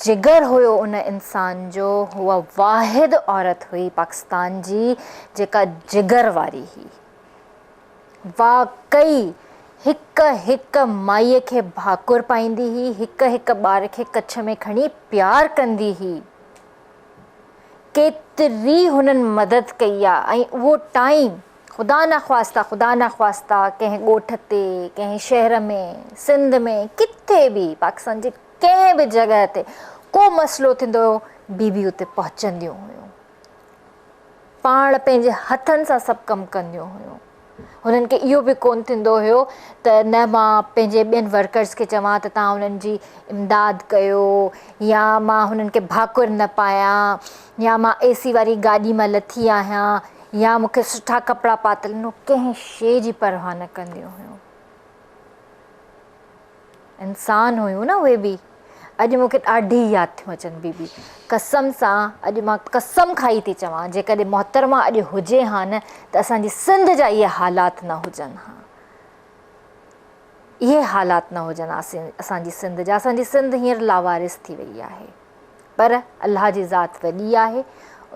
जिगर हुयो उन इंसान जो, हुआ वाहिद औरत हुई पाकिस्तान जी जेका जिगर वारी हुई। वाकई हिक हिक माईअ खे भाकुर पाईंदी हुई, हिक हिक ॿार खे कच्छ में खणी प्यार कंदी हुई। केतिरी हुननि मदद कई आहे ऐं उहो टाइम ख़ुदा न ख़्वास्ता, ख़ुदा न ख़्वास्ता कंहिं ॻोठ ते, कंहिं शहर में, सिंध में, किथे बि पाकिस्तान जे कंहिं बि जॻह ते को मसइलो थींदो हुयो, बीबी उते पहुचंदियूं हुयूं, पाण पंहिंजे हथनि सां सभु कमु कंदियूं हुयूं। हुननि खे इहो बि कोन थींदो हुयो त न मां पंहिंजे ॿियनि वर्कर्स खे चवां त तव्हां हुननि जी इमदाद कयो या मां हुननि खे भाकुर न पायां या मां एसी वारी गाॾी मां लथी आहियां या मूंखे सुठा कपिड़ा पातल आहिनि, कंहिं शइ जी परवाह न कंदियूं हुयूं। इंसान हुयूं न उहे बि। अॼु मूंखे ॾाढी यादि थियूं अचनि बीबी, कसम सां अॼु मां कसम खाई थी चवां, जेकॾहिं मोहतरमा अॼु हुजे हा न त असांजी सिंध जा इहे हालात न हुजनि हा, इहे हालात न हुजनि हा असांजी सिंध जा। असांजी सिंध हींअर लावारिस थी वई आहे, पर अल्लाह जी ज़ात वॾी आहे,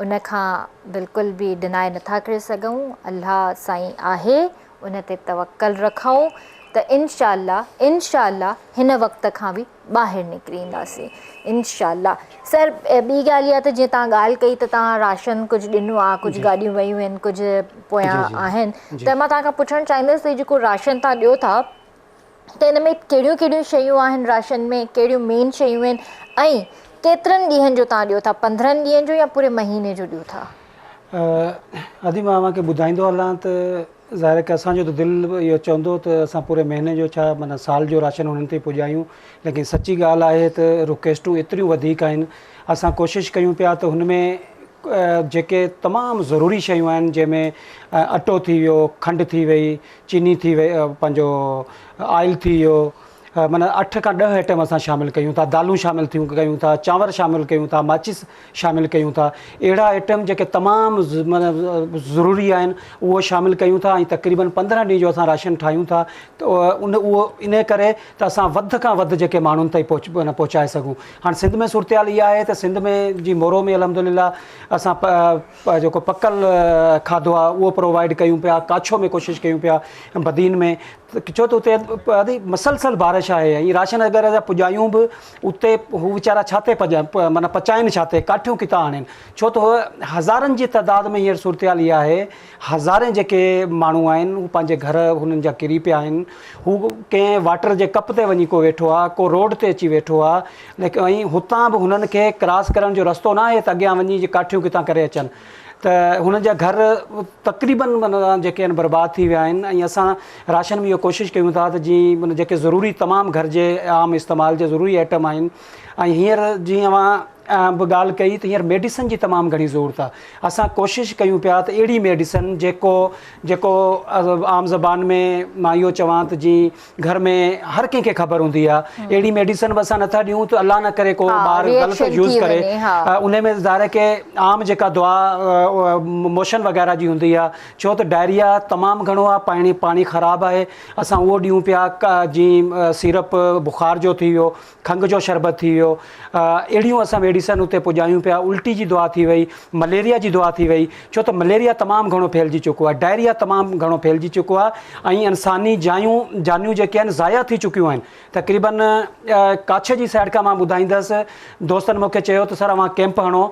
उन खां बिल्कुलु बि डिनाए नथा करे सघूं। अल्लाह साईं आहे, उन ते तवक्कल रखूं त इंशाअल्लाह इंशाअल्लाह हिन वक़्त खां बि ॿाहिरि निकिरी ईंदासीं इंशाअल्लाह। सर ॿी ॻाल्हि इहा त जीअं तव्हां ॻाल्हि कई त तव्हां राशन कुझु ॾिनो आहे, कुझु गाॾियूं वयूं आहिनि, कुझु पोयां आहिनि, त मां तव्हां खां पुछणु चाहींदुसि त जेको राशन तव्हां ॾियो था त हिन में कहिड़ियूं कहिड़ियूं शयूं आहिनि राशन में, कहिड़ियूं मेन शयूं आहिनि ऐं केतिरनि ॾींहनि जो तव्हां ॾियो था, 15 ॾींहनि जो या पूरे महीने जो ॾियो था? अदी मां तव्हांखे ॿुधाईंदो हलां त ज़ाहिर आहे की असांजो त दिलि इहो चवंदो त असां पूरे महीने जो छा माना साल जो राशन हुननि ते पुॼायूं, लेकिन सची ॻाल्हि आहे त रिक्वेस्टूं एतिरियूं वधीक आहिनि। असां कोशिशि कयूं पिया त हुन में जेके तमामु ज़रूरी शयूं आहिनि, जंहिंमें अटो थी वियो, खंडु थी वई, चीनी थी वई, पंहिंजो आयल थी वियो, माना 8 खां 10 आइटम असां शामिल कयूं था, दालूं शामिल थियूं कयूं था, चांवर शामिल कयूं था, माचिस शामिल कयूं था, अहिड़ा आइटम जेके तमामु माना ज़रूरी आहिनि उहो शामिल कयूं था। ऐं तक़रीबन 15 ॾींहं जो असां राशन ठाहियूं था त उन उहो इन करे त असां वधि खां वधि जेके माण्हुनि ताईं पहुचाए सघूं। हाणे सिंध में सूरत हाल इहा आहे त सिंध में जी मोरो में अल्हम्दुलिल्लाह असां जेको पकल खाधो आहे उहो प्रोवाइड कयूं पिया, काछो में कोशिशि कयूं पिया, बदीन में, छो त उते अदी मसलसल बारिश आहे ऐं राशन अगरि असां पुॼायूं बि उते हू वीचारा छा ते माना पचाइनि छा ते, काठियूं किथां आणनि, छो त हज़ारनि जी तादाद में हींअर सूरत हाल इहा आहे, हज़ारे जेके माण्हू आहिनि हू पंहिंजे घर हुननि जा किरी पिया आहिनि, हू कंहिं वाटर जे कप ते वञी को वेठो आहे, को रोड ते अची वेठो आहे, लेकिन ऐं हुतां बि हुननि खे क्रॉस करण जो रस्तो न आहे त अॻियां वञी जे काठियूं किथां करे अचनि, त हुननि जा घर तक़रीबन माना जेके आहिनि बर्बादु थी विया आहिनि। ऐं असां राशन में इहो कोशिशि कयूं था त जीअं माना जेके ज़रूरी तमामु घर जे आम इस्तेमाल जे ज़रूरी आइटम आहिनि। ऐं हींअर जीअं अवां बि ॻाल्हि कई त हींअर मेडिसिन जी तमामु घणी ज़रूरत आहे। असां कोशिशि कयूं पिया त अहिड़ी मेडिसिन जेको जेको आम ज़बान में मां इहो चवां त जीअं घर में हर कंहिंखे ख़बर हूंदी आहे, अहिड़ी मेडिसिन बि असां नथा ॾियूं त अलाह न करे को ॿार ग़लति यूज़ करे। उन में ज़ाहिर आहे की आम जेका दवा मोशन वग़ैरह जी हूंदी आहे, छो त डायरिया तमामु घणो आहे, पाणी पाणी ख़राबु आहे, असां उहो ॾियूं पिया। जीअं सिरप बुखार जो थी वियो, खंघ जो शरबत थी वियो, अहिड़ियूं असां मेडिसिन उते पुॼायूं पिया। उल्टी जी दवा थी वई, मलेरिया जी दवा थी वई, छो त मलेरिया तमामु घणो फैलिजी चुको आहे, डायरिया तमामु घणो फैलिजी चुको आहे ऐं इंसानी जायूं जानियूं जेके आहिनि ज़ाया थी चुकियूं आहिनि। तक़रीबन काछे जी साइड खां मां ॿुधाईंदुसि, दोस्तनि मूंखे चयो त सर अवां कैंप हणो,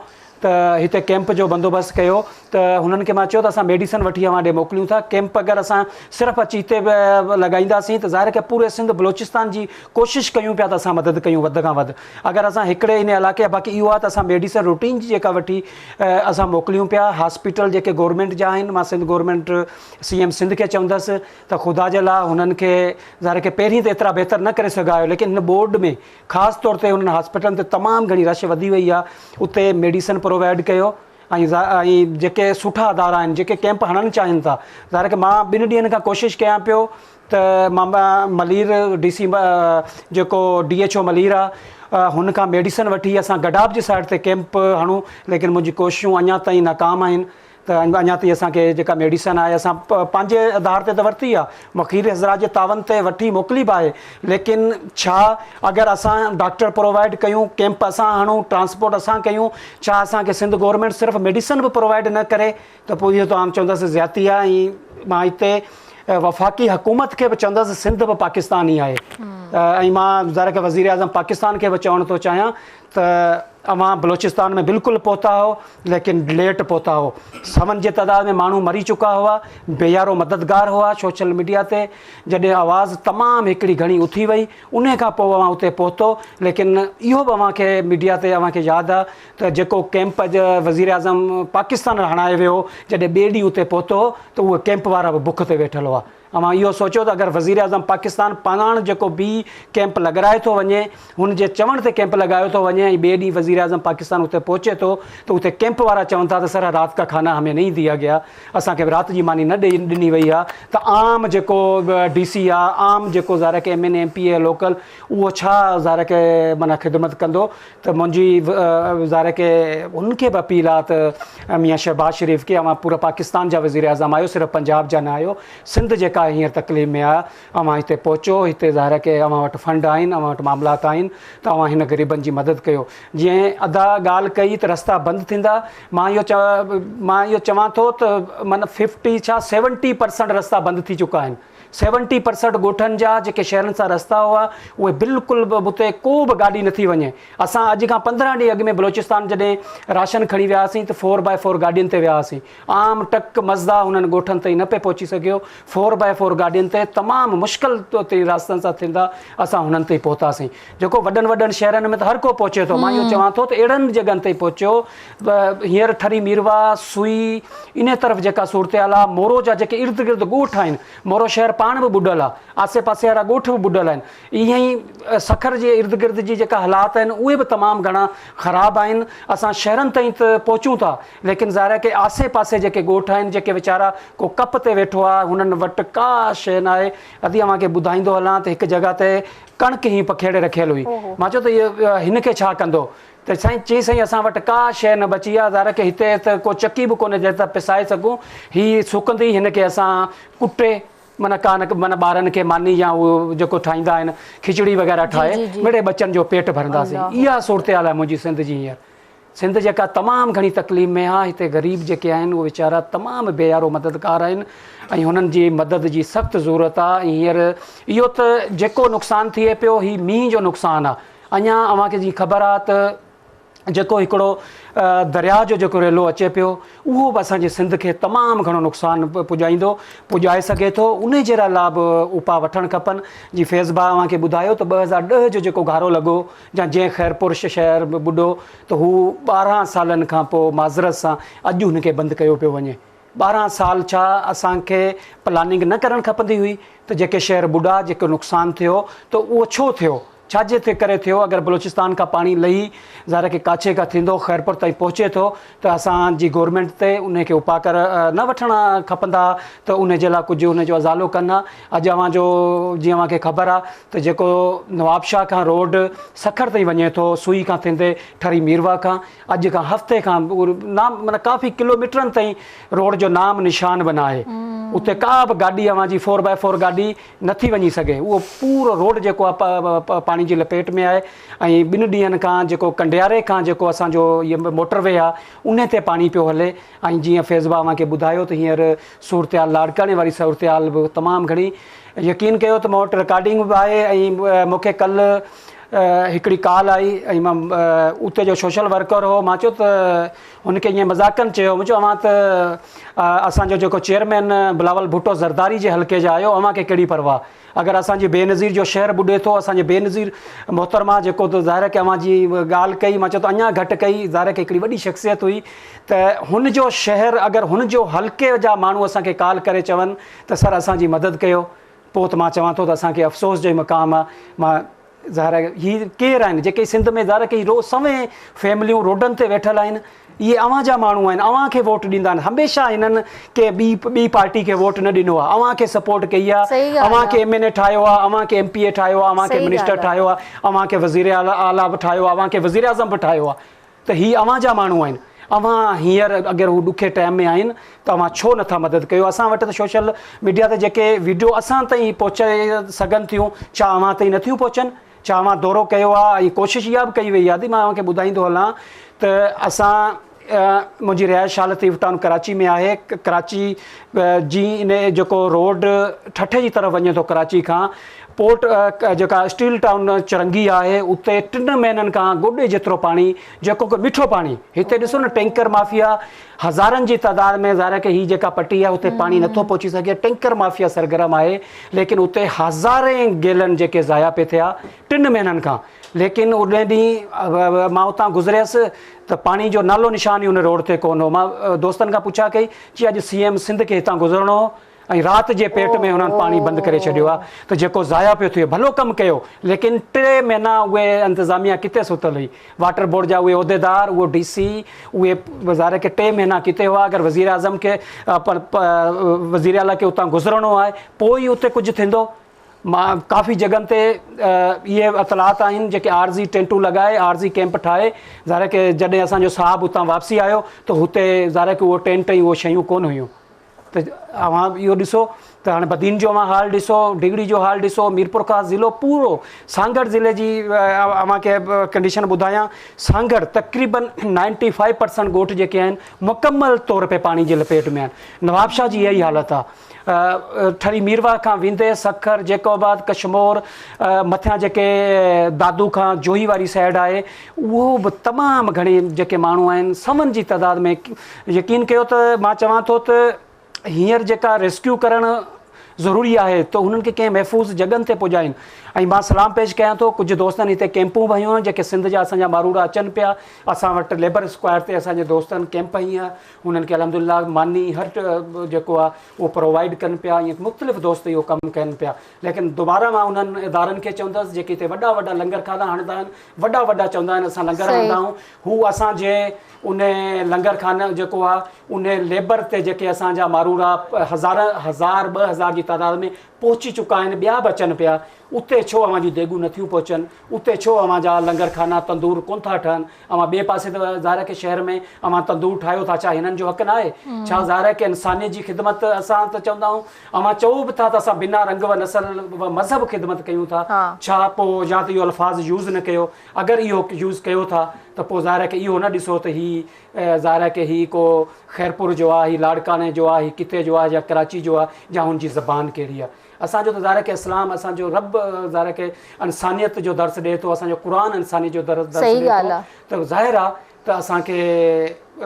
ته هتي ڪيمپ جو بندوبست ڪيو ته هنن کي مان چيو ته اسان ميڊيسن وٺي اوهان ڏي موڪليون ٿا ڪيمپ اگر اسان صرف اچي هتي لڳائينداسين ته ظاهر ڪي پوري سنڌ بلوچستان جي ڪوشش ڪيون پيا ته اسان مدد ڪيون وڌ کان وڌ اگر اسان هڪڙي ان علائقي باقي اهو آهي ته اسان ميڊيسن روٽين جي جيڪا وٺي اسان موڪليون پيا هاسپيٽل جيڪي گورنمينٽ جا آهن مان Sindh government C M Sindh کي چوندس ته خدا جي لاء هنن کي ظاهر ڪي پهرين ته ايترا بهتر نه ڪري سگهيا آهيو ليڪن هن ٻوڏ ۾ خاص طور تي انهن هاسپيٽلن تي تمام گهڻي رش وڌي وئي آهي اتي ميڊيسن پرووائيڊ ڪيو ۽ ۽ جيڪي سٺا ادارا آهن جيڪي ڪيمپ هڻڻ چاهين ٿا ظاهر آهي ڪي مان ٻن ڏينهن کان ڪوشش ڪيان پيو ته مان ملير ڊي سي جيڪو ڊي ايڇ او ملير آهي هن کان ميڊيسن وٺي اسان گڊاب جي سائيڊ تي ڪيمپ هڻون ليڪن منهنجي ڪوششون اڃا تائين ناڪام آهن ته اڃا تائين اسان کي جيڪا ميڊيسن آهي اسان پنهنجي آڌار تي ته ورتي آهي مخير حضرات جي تعاون تي وٺي موڪلي به آهي ليڪن ڇا اگر اسان ڊاڪٽر پرووائيڊ ڪيون ڪيمپ اسان هڻون ٽرانسپورٽ اسان ڪيون ڇا اسان کي سنڌ گورنمينٽ صرف ميڊيسن به پرووائيڊ نه ڪري ته پوء اهو ته عام چوندس زيادتي آهي ۽ مان هتي وفاقي حڪومت کي به چوندس سنڌ به پاڪستان ئي آهي ۽ مان ظاهر آهي وزير اعظم پاڪستان کي به چوڻ ٿو چاهيان ته اوهان بلوچستان ۾ بلڪل پهتا هئو ليڪن ليٽ پهتا هئو. سون جي تعداد ۾ ماڻهو مري چڪا هئا، بي يارو مددگار هئا، سوشل ميڊيا تي جڏهن آواز تمام هڪڙي گهڻي اٿي وئي انهي کان پوء اوهان اتي پهتو ليڪن اهو به اوهان کي ميڊيا تي اوهان کي ياد آ ته جيڪو ڪيمپ اڄ وزيراعظم پاڪستان هڻائي ويو هو جڏهن ٻئي ڏينهن اتي پهتو هو ته اهي ڪيمپ وارا به بک تي ويٺل هئا. اوهان اهو سوچيو ته اگر وزيراعظم پاڪستان پاڻ جيڪو به ڪيمپ لڳرائي ٿو وڃي، هن جي چوڻ تي ڪيمپ لڳايو ٿو وڃي ۽ ٻئي ڏينهن وزيراعظم پاڪستان اتي پهچي ٿو ته اتي ڪيمپ وارا چون ٿا ته سر رات ڪا کانا همين نهين ديا گيا اسان کي رات جي ماني نه ڏني وئي آهي ته عام جيڪو ڊي سي آهي عام جيڪو ظاهر آهي ڪي M N A M P A local اهو ڇا ظاهر آهي ڪي معنيٰ خدمت ڪندو ته منهنجي ظاهر آهي ڪي هن کي به اپيل آهي ته ميان شهباز شريف کي اوهان پورا پاڪستان جا وزيراعظم آهيو صرف پنجاب جا نه آهيو سنڌ جيڪا هينئر تڪليف ۾ آهي اوهان هتي پهچو هتي ظاهر آهي ڪي اوهان وٽ فنڊ آهن اوهان وٽ معاملات آهن ته اوهان هن غريبن جي مدد ڪيو جيئن ادا ڳالهه ڪئي ته رستا بند ٿيندا مان اهو مان اهو چوان ٿو ته معنيٰ ففٽي ڇا سيونٽي پرسنٽ رستا بند ٿي چڪا آهن سيونٽي پرسنٽ ڳوٺن جا جيڪي شهرن سان رستا هئا اهي بلڪل به اتي ڪو به گاڏي نٿي وڃي. اسان اڄ کان 15 ڏينهن اڳ ۾ بلوچستان جڏهن راشن کڻي ويا هئاسين ته فور بائي فور گاڏين تي ويا هئاسين. عام ٽرڪ مزدا انهن ڳوٺن تائين نه پئي پهچي سگهيو. فور بائي فور گاڏين تي تمام مشڪل ترين راستن سان ٿيندا اسان هنن تائين پهتاسين. جيڪو وڏن وڏن شهرن ۾ ته هر ڪو پهچي ٿو. مان اهو چوان ٿو ته اهڙن جڳهن تائين پهچيو. هينئر ٺري ميرواهه، سوئي، انهي طرف جيڪا صورتحال آهي، مورو جا جيڪي ارد گرد ڳوٺ آهن، مورو شهر پاڻ به ٻڏل آهي، آسي پاسي وارا ڳوٺ به ٻڏل آهن. ائين ئي سکر جي ارد گرد جي جيڪا حالات آهن اهي به تمام گهڻا خراب آهن. اسان شهرن تائين ته پهچون ٿا ليڪن ظاهر آهي ڪي آسي پاسي جيڪي ڳوٺ آهن جيڪي ويچارا ڪو ڪپ تي ويٺو آهي هنن وٽ ڪا شيء ناهي. ادي اوهان کي ٻڌائيندو هلان ته هڪ جڳهه تي ڪڻڪ هين پکيڙي رکيل هئي. مان چيو ته هن کي ڇا ڪندو؟ ته سائين چيائين سائين اسان وٽ ڪا شيء نه بچي آهي ظاهر آهي ڪي هتي ته ڪو چڪي به ڪونهي جنهن تان پسائي سگهون هي سڪندي هن کي اسان ڪٽي معنيٰ ڪا نه معنيٰ ٻارن کي ماني يا اهو جيڪو ٺاهيندا آهن کچڙي وغيره ٺاهي مڙئي ٻچن جو پيٽ ڀرنداسين اها صورتحال آهي منهنجي سنڌ جي هينئر سنڌ جيڪا تمام گهڻي تڪليف ۾ آهي هتي غريب جيڪي آهن اهي ويچارا تمام بي يارو مددگار آهن ۽ هنن جي مدد جي سخت ضرورت آهي ۽ هينئر اهو ته جيڪو نقصان ٿئي پيو هي مينهن جو نقصان آهي اڃا اوهان کي جي خبر آ ته جيڪو هڪڙو درياء جو جيڪو ريلو اچي پيو اهو به اسان جي سنڌ کي تمام گهڻو نقصان پڄائيندو پڄائي سگهي ٿو انهي جي لاء به اپاء وٺڻ کپن جي فيض ڀاء اوهان کي ٻڌايو ته 2010 جو جيڪو گهارو لڳو يا جنهن خيرپور شهر ٻڏو ته هو 12 سالن کان پوء معذرت سان اڄ هن کي بند ڪيو پيو وڃي 12 سال ڇا اسان کي پلاننگ نه ڪرڻ کپندي هئي ته جيڪي شهر ٻڏا جيڪو نقصان ٿيو ته اهو ڇو ٿيو ڇا جي ٿي ڪري ٿيو اگر بلوچستان کان پاڻي لهي ظاهر آهي ڪي ڪاڇي کان ٿيندو خيرپور تائين پهچي ٿو ته اسان جي گورنمينٽ تي انهي کي اپاء ڪر نه وٺڻا کپندا ته انهي جي لاء ڪجهه انهي جو ازالو ڪن ها اڄ اوهان جو جيئن اوهان کي خبر آهي ته جيڪو نوابشاهه کان روڊ سکر تائين وڃي ٿو سوئي کان ٿيندي ٺري ميرواهه کان اڄ کان هفتي کان نام معنيٰ ڪافي ڪلوميٽرن تائين روڊ جو نام نشان به ناهي اتي ڪا به گاڏي اوهان جي فور بائي فور گاڏي نه ٿي وڃي سگهي اهو پورو روڊ جيڪو آهي پاڻي جي لپيٽ ۾ آهي ۽ ٻن ڏينهن کان جيڪو ڪنڊياري کان جيڪو اسان جو هي موٽر وي آهي انهي تي پاڻي پيو هلي ۽ جيئن فيض ڀاء اوهان کي ٻڌايو ته هينئر صورتحال لاڙڪاڻي واري صورتحال به تمام گهڻي يقين ڪيو ته مون وٽ رڪارڊنگ به آهي ۽ مون کي ڪلهه هڪڙي ڪال آئي ۽ مان اتي جو سوشل ورڪر هو مان چيو ته هن کي ائين مذاقن چيو مون چيو اوهان ته اسان جو جيڪو چيئرمين بلاول ڀٽو زرداري جي حلقي جا آهيو اوهان کي ڪهڙي پرواهه اگر اسان جي بينظير جو شهر ٻڏي ٿو اسان جي بينظير محترمه جيڪو ته ظاهر آهي ڪي اوهان جي ڳالهه ڪئي مان چيو ته اڃا گهٽ ڪئي ظاهر آهي ڪي هڪڙي وڏي شخصيت هئي ته هن جو شهر اگر هن جو حلقي جا ماڻهو اسان کي ڪال ڪري چون ته سر اسان جي مدد ڪيو پوء ته مان چوان ٿو ته اسان کي افسوس جو مقام آهي مان ظاهر آهي هي ڪير آهن جيڪي سنڌ ۾ ظاهر آهي ڪي روز سوين فيمليون روڊن تي ويٺل آهن اهي اوهان جا ماڻهو آهن اوهان کي ووٽ ڏيندا آهن هميشه هنن ڪنهن ٻي ٻي پارٽي کي ووٽ نه ڏنو آهي اوهان کي سپورٽ ڪئي آهي اوهان کي ايم اين اي ٺاهيو آهي اوهان کي ايم پي اي ٺاهيو آهي اوهان کي منسٽر ٺاهيو آهي اوهان کي وزير اعليٰ به ٺاهيو آهي اوهان کي وزير اعظم به ٺاهيو آهي ته هي اوهان جا ماڻهو آهن اوهان هينئر اگر هو ڏکي ٽائيم ۾ آهن ته اوهان ڇو نٿا مدد ڪيو اسان وٽ ته سوشل ميڊيا تي جيڪي ويڊيو اسان تائين پهچي سگهن ٿيون ڇا اوهان تائين نٿيون پهچن ڇا اوهان دورو ڪيو آهي ۽ ڪوشش اها به ڪئي وئي آهي مان اوهان کي ٻڌائيندو هلان ته اسان منهنجي رهائش شاهه لطيف ٽائون ڪراچي ۾ آهي ڪراچي جي ان جيڪو روڊ ٺٽي جي طرف وڃي ٿو ڪراچي کان پورٽ جيڪا اسٽيل ٽائون چرنگي آهي اتي ٽن مهينن کان گوڏي جيترو پاڻي جيڪو ڪو مٺو پاڻي هتي ڏسو نه ٽينڪر مافيا هزارن جي تعداد ۾ ظاهر آهي ڪي هي جيڪا پٽي آهي اتي پاڻي نٿو پهچي سگهي ٽينڪر مافيا سرگرم آهي ليڪن اتي هزارين گيلن جيڪي ضايع پي ٿيا ٽن مهينن کان ليڪن ان ڏينهن مان اتان گذريس ته پاڻي جو نالو نشان ئي ان روڊ تي ڪونه هو مان دوستن کان پڇا ڪئي چي اڄ سي ايم سنڌ کي هتان گذرڻو هو ۽ رات جي پيٽ ۾ هنن پاڻي بند ڪري ڇڏيو آهي ته جيڪو ضايع پيو ٿئي ڀلو ڪم ڪيو ليڪن ٽي مهينا اهي انتظاميا ڪٿي ستل هئي واٽر بورڊ جا اهي عهديدار اهو ڊي سي اهي ظاهر آهي ڪي ٽي مهينا ڪٿي هئا اگر وزير اعظم کي وزير اعليٰ کي اتان گذرڻو آهي پوء ئي اتي ڪجهه ٿيندو مان ڪافي جڳهن تي اهي اطلاعات آهن جيڪي عارضي ٽينٽون لڳائي عارضي ڪيمپ ٺاهي ظاهر آهي ڪي جڏهن اسان جو صاحب اتان واپسي آيو ته هتي ظاهر آهي ڪي اهو ٽينٽ ۽ اهو شيون ڪونه هيون ته اوهان اهو ڏسو ته هاڻي بدين جو اوهان حال ڏسو ڊگهڙي جو حال ڏسو ميرپورخاص ضلعو پورو سانگهڙ ضلعي جي اوهان کي ڪنڊيشن ٻڌايان سانگهڙ تقريبن نائنٽي فائيو پرسنٽ ڳوٺ جيڪي آهن مڪمل طور پي پاڻي جي لپيٽ ۾ آهن نوابشاهه جي اها ئي حالت آهي ٺري ميرواهه کان ويندي سکر، جيڪب آباد، ڪشمور، مٿيان جيڪي دادو کان جوهي واري سائيڊ آهي اهو به تمام گهڻي جيڪي ماڻهو آهن سون جي تعداد ۾ يقين ڪيو ته مان چوان ٿو ته هينئر جيڪا ريسڪيو ڪرڻ ضروري آهي ته انهن کي ڪنهن محفوظ جڳهن تي پڄائين ۽ مان سلام پيش ڪيان ٿو ڪجهه دوستن هتي ڪيمپون به هنيون آهن جيڪي سنڌ جا اسان جا ماروئڙا اچن پيا اسان وٽ ليبر اسڪوائر تي اسان جي دوستن ڪيمپ هنئي آهي انهن کي الحمد لله ماني هر جيڪو آهي اهو پرووائيڊ ڪن پيا ائين مختلف دوست اهو ڪم ڪن پيا ليڪن دوباره مان انهن ادارن کي چوندس جيڪي هتي وڏا وڏا لنگر خانا هڻندا آهن وڏا وڏا چوندا آهن اسان لنگر هڻندا آهيون هو اسان جي ان لنگر خانه جيڪو آهي ان ليبر تي جيڪي اسان جا ماروئڙا هزار هزار 2000 جي تعداد ۾ پهچي چڪا آهن ٻيا به اچن پيا اتي ڇو اوهان جون ديڳون نٿيون پهچن، اتي ڇو اوهان جا لنگر خانا تندور ڪونه ٿا ٺهن، اوهان ٻئي پاسي ته ظاهر آهي ڪي شهر ۾ اوهان تندور ٺاهيو ٿا، ڇا هنن جو حق نه آهي؟ ڇا ظاهر آهي ڪي انسانيت جي خدمت اسان ته چوندا آهيون، اوهان چئو به ٿا ته اسان بنا رنگ و نسل و مذهب خدمت ڪيون ٿا، ڇا پوء يا ته اهو الفاظ يوز نه ڪيو، اگر اهو يوز ڪيو ٿا ته پوء ظاهر آهي ڪي اهو نه ڏسو ته هي ظاهر آهي ڪي هي ڪو خيرپور جو آهي، هي لاڙڪاڻي جو آهي، هي ڪٿي جو آهي يا ڪراچي جو آهي يا هن جي زبان ڪهڙي آهي. اسان جو ته ظاهر آهي ڪي اسلام اسان جو رب ظاهر آهي ڪي انسانيت جو درس ڏئي ٿو اسان جو قرآن انسانيت جو درس ڏئي ٿو ته ظاهر آهي ته اسان کي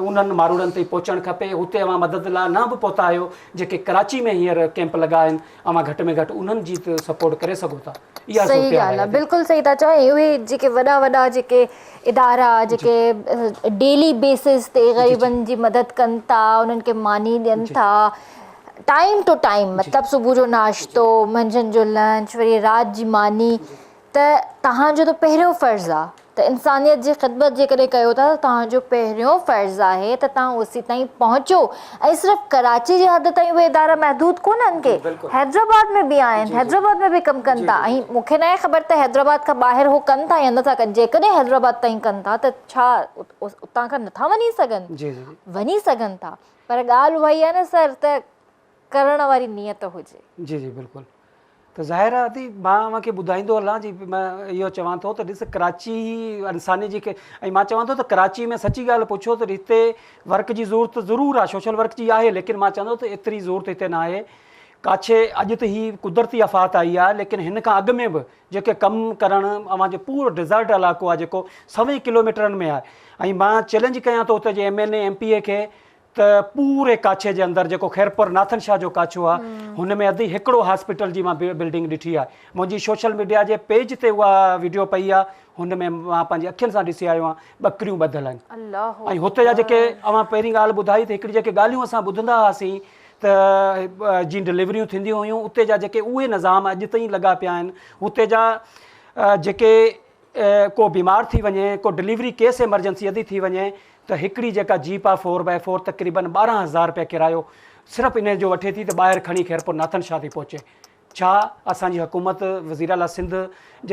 انهن ماروئڙن تائين پهچڻ کپي هتي اوهان مدد لاء نه به پهتا آهيو جيڪي ڪراچي ۾ هينئر ڪيمپ لڳا آهن اوهان گهٽ ۾ گهٽ انهن جي ته سپورٽ ڪري سگهو ٿا اها صحيح ڳالهه آهي بلڪل صحيح ٿا چئو ۽ اهي جيڪي وڏا وڏا جيڪي ادارا جيڪي ڊيلي بيسز تي غريبن جي مدد ڪن ٿا انهن کي ماني ڏين ٿا ٽائيم ٽو ٽائيم مطلب صبح جو ناشتو منجهند جو لنچ وري رات جي ماني ته توهان جو ته پهريون فرض آ ته انسانيت جي خدمت جيڪڏهن ڪيو ٿا ته توهان جو پهريون فرض آهي ته توهان اوسي تائين پهچو ۽ صرف ڪراچي جي حد تائين اهي ادارا محدود ڪونهن ڪي حيدرآباد ۾ به آهن حيدرآباد ۾ به ڪم ڪن ٿا ۽ مون کي ناهي خبر ته حيدرآباد کان ٻاهر هو ڪن ٿا يا نٿا ڪن جيڪڏهن حيدرآباد تائين ڪن ٿا ته ڇا اتان کان نٿا وڃي سگهن وڃي سگهن ٿا پر ڳالهه اها ئي آهي نه سر ته ڪرڻ واري نيت هجي. جي جي بلڪل ته ظاهر آهي ادي مان اوهان کي ٻڌائيندو هلان جي مان اهو چوان ٿو ته ڏس ڪراچي انساني جي ۽ مان چوان ٿو ته ڪراچي ۾ سچي ڳالهه پڇو ته هتي ورڪ جي ضرورت ضرور آهي سوشل ورڪ جي آهي ليڪن مان چوان ٿو ته ايتري ضرورت هتي نه آهي. ڪاڇي اڄ ته هي قدرتي آفات آئي آهي ليڪن هن کان اڳ ۾ به جيڪي ڪم ڪرڻ اوهان جو پورو ڊيزرٽ علائقو آهي جيڪو سوين ڪلوميٽرن ۾ آهي ۽ مان چئلينج ڪيان ٿو اتي جي M N A M P A کي ته پوري ڪاڇي جي اندر جيڪو خيرپور ناٿن شاهه جو ڪاڇو آهي هن ۾ ادي هڪڙو هاسپيٽل جي مان بلڊنگ ڏٺي آهي منهنجي سوشل ميڊيا جي پيج تي اها وڊيو پئي آهي هن ۾ مان پنهنجي اکين سان ڏسي آيو آهيان ٻڪريون ٻڌل آهن ۽ هتي جا جيڪي اوهان پهرين ڳالهه ٻڌائي ته هڪڙي جيڪي ڳالهيون اسان ٻڌندا هئاسين ته جي ڊليوريون ٿينديون هيون اتي جا جيڪي اهي نظام اڄ تائين لڳا پيا آهن اتي جا جيڪي ڪو بيمار ٿي وڃي ڪو ڊليوري ڪيس ايمرجنسي ادي ٿي وڃي ته هڪڙي جيڪا جيپ آ فور بائي فور تقريبن 12 هزار رپيا ڪرايو صرف انهي جو وٺي ٿي ته ٻاهر کڻي خيرپور ناٿن شاهه تائين پهچي ڇا اسان جي حڪومت وزير اعليٰ سنڌ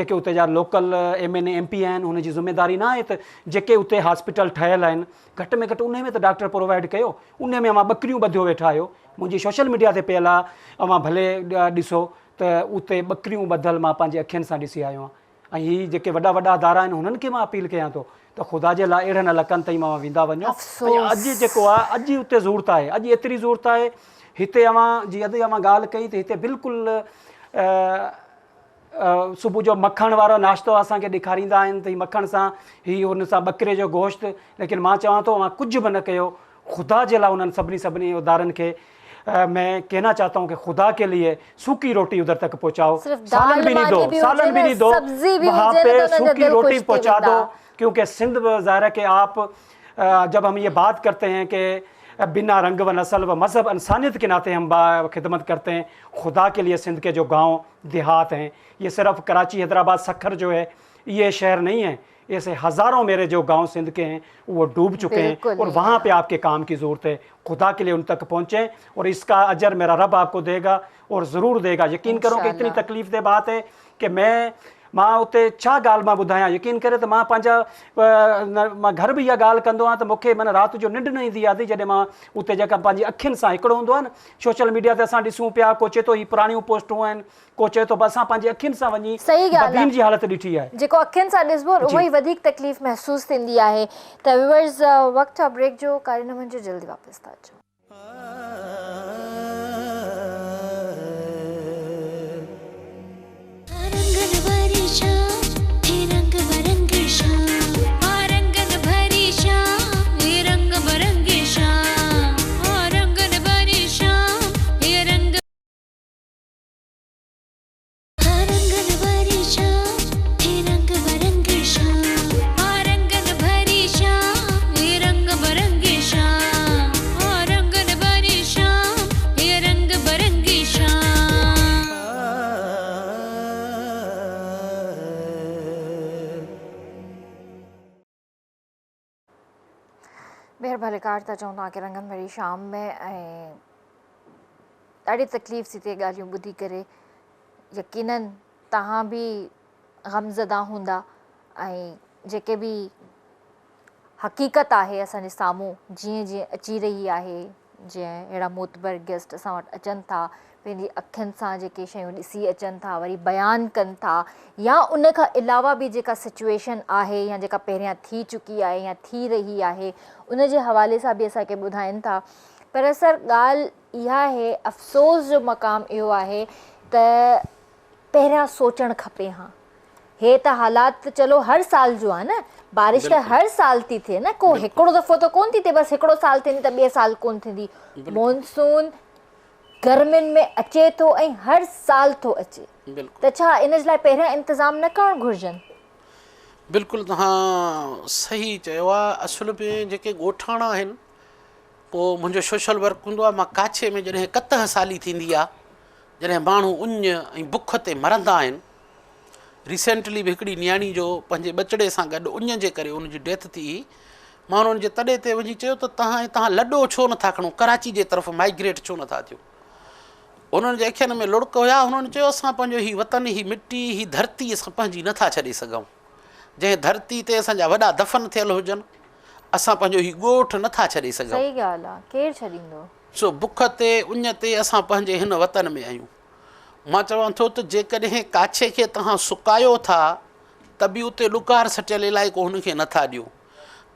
جيڪي اتي جا local M N A M P آهن هن جي ذميداري نه آهي ته جيڪي اتي هاسپيٽل ٺهيل آهن گهٽ ۾ گهٽ انهي ۾ ته ڊاڪٽر پرووائيڊ ڪيو انهي ۾ اوهان ٻڪريون ٻڌيو ويٺا آهيو منهنجي سوشل ميڊيا تي پيل آ اوهان ڀلي ڏسو ته اتي ٻڪريون ٻڌل مان پنهنجي اکين سان ڏسي آيو آهيان ۽ هي جيڪي وڏا وڏا ادارا آهن هنن کي مان اپيل ڪيان ٿو ته خدا جي لاء اهڙن علقن تائين اوهان ويندا وڃو ۽ اڄ جيڪو آهي اڄ اتي ضرورت آهي اڄ ايتري ضرورت آهي هتي اوهان جي ادي اوهان ڳالهه ڪئي ته هتي بلڪل صبح جو مکڻ وارو ناشتو اسان کي ڏيکاريندا آهن ته هي مکڻ سان هي ان سان ٻڪري جو گوشت ليڪن مان چوان ٿو اوهان ڪجهه به نه ڪيو خدا جي لاء انهن سڀني سڀني ادارن کي مين ڪهنا چاهتا هون ڪه خدا ڪي ليي سوڪي روٽي ادھر تڪ پهچائو سالن به نھي دو سالن به نھي دو وهان پي سوڪي روٽي پهچا دو ڪيونڪه سنڌ ظاهر هي ڪه آپ جب هم يه بات ڪرتي هين ڪه بنا رنگ و نسل و مذهب انسانيت ڪي ناتي هم خدمت ڪرتي هين خدا ڪي ليي سنڌ ڪي جو گائون ديهات هين يه صرف ڪراچي حيدرآباد سکر جو هي يه شهر نهي هين ايسي هزارون ميري جو گائون سنڌ ڪي هين وو ڊوب چڪي هين اور وهان پي آپ ڪي ڪام ڪي ضرورت هي خدا ڪي ليي ان تڪ پهنچين اور اس ڪا اجر ميرا رب آپ ڪو the گا اور ضرور the گا يقين ڪرو ڪي اتني تڪليف ده بات هي ڪي مين مان اتي ڇا ڳالهه مان ٻڌايان يقين ڪري ته مان پنهنجا مان گهر به اها ڳالهه ڪندو آهيان ته مون کي معنيٰ رات جو ننڊ نه ايندي آهي جڏهن مان اتي جيڪا پنهنجي اکين سان هڪڙو هوندو آهي نه سوشل ميڊيا تي اسان ڏسون پيا ڪو چئي ٿو هي پراڻيون پوسٽون آهن ڪو چئي ٿو بس اسان پنهنجي اکين سان وڃي صحيح ڳالهه بدين آ جي حالت ڏٺي آهي. جيڪو اکين سان ڏسبو اهو ئي وڌيڪ تڪليف محسوس ٿيندي آهي ته ويورز وقت آ بريڪ جو ڪاري نمن جو جلدي واپس ٿا اچون. رنگن ڀري شام هي رنگ برنگي شام ها رنگن ڀري شام هي رنگ برنگي شام ها رنگن ڀري شام هي رنگ رنگن ڀري شام هي رنگ برنگي شام ها رنگن ڀري شام هي رنگ برنگي شام ها رنگن ڀري شام هي رنگ برنگي شام. ٻيهر ڀليڪار ٿا چئون توهان کي رنگن ڀري شام ۾ ۽ ڏاڍي تڪليف ٿي ٿئي ڳالهيون ٻڌي ڪري يقينن توهان به غمزده هوندا ۽ جيڪي به حقيقت آهي اسان جي سامهون جيئن جيئن اچي رهي آهي جيئن اهڙا معتبر گيسٽ اسان وٽ اچن ٿا پنهنجي اکين سان جيڪي شيون ڏسي اچن ٿا وري بيان ڪن ٿا يا ان کان علاوه به جيڪا سچويشن آهي يا جيڪا پهريان ٿي چڪي آهي يا ٿي رهي آهي ان جي حوالي سان به اسان کي ٻڌائين ٿا پر سر ڳالهه اها آهي افسوس جو مقام اهو آهي ته پهريان سوچڻ کپي ها هي ته حالات ته چلو هر سال جو آهي نه بارش ته هر سال ٿي ٿئي نه ڪو هڪڙو دفعو ته ڪون ٿي ٿئي بس هڪڙو سال ٿيندي ته ٻئي سال ڪون ٿيندي مونسون گرمين ۾ اچي ٿو ۽ هر سال ٿو اچي ته ڇا ان جي لاء پهريان انتظام نه ڪرڻ گهرجن؟ بلڪل توهان صحيح چيو آهي اصل ۾ جيڪي ڳوٺاڻا آهن پوء منهنجو سوشل ورڪ هوندو آهي مان ڪاڇي ۾ جڏهن قطع سالي ٿيندي آهي جڏهن ماڻهو اڃ ۽ بک تي مرندا آهن ريسينٽلي به هڪڙي نياڻي جو پنهنجي ٻچڙي سان گڏ اڃ جي ڪري ان جي ڊيٿ ٿي هئي مان انهن جي تڏي تي وڃي چيو ته توهان هتان لڏو ڇو نٿا کڻو ڪراچي جي طرف مائگريٽ ڇو نٿا ٿيو انهن جي اکين ۾ لڙڪ هيا انهن چيو اسان پنهنجو هي وطن هي مٽي هي ڌرتي اسان پنهنجي نٿا ڇڏي سگهون جنهن ڌرتي تي اسان جا وڏا دفن ٿيل هجن اسان پنهنجو هي ڳوٺ نٿا ڇڏي سگهون صحيح ڳالهه آ ڪير ڇڏيندو. سو بک تي اڃ تي اسان پنهنجي هن وطن ۾ آهيون مان چوان ٿو ته جيڪڏهن ڪاڇي کي توهان سڪايو ٿا ته به اتي ڏڪار سٽيل علائقو هن کي نٿا ڏيو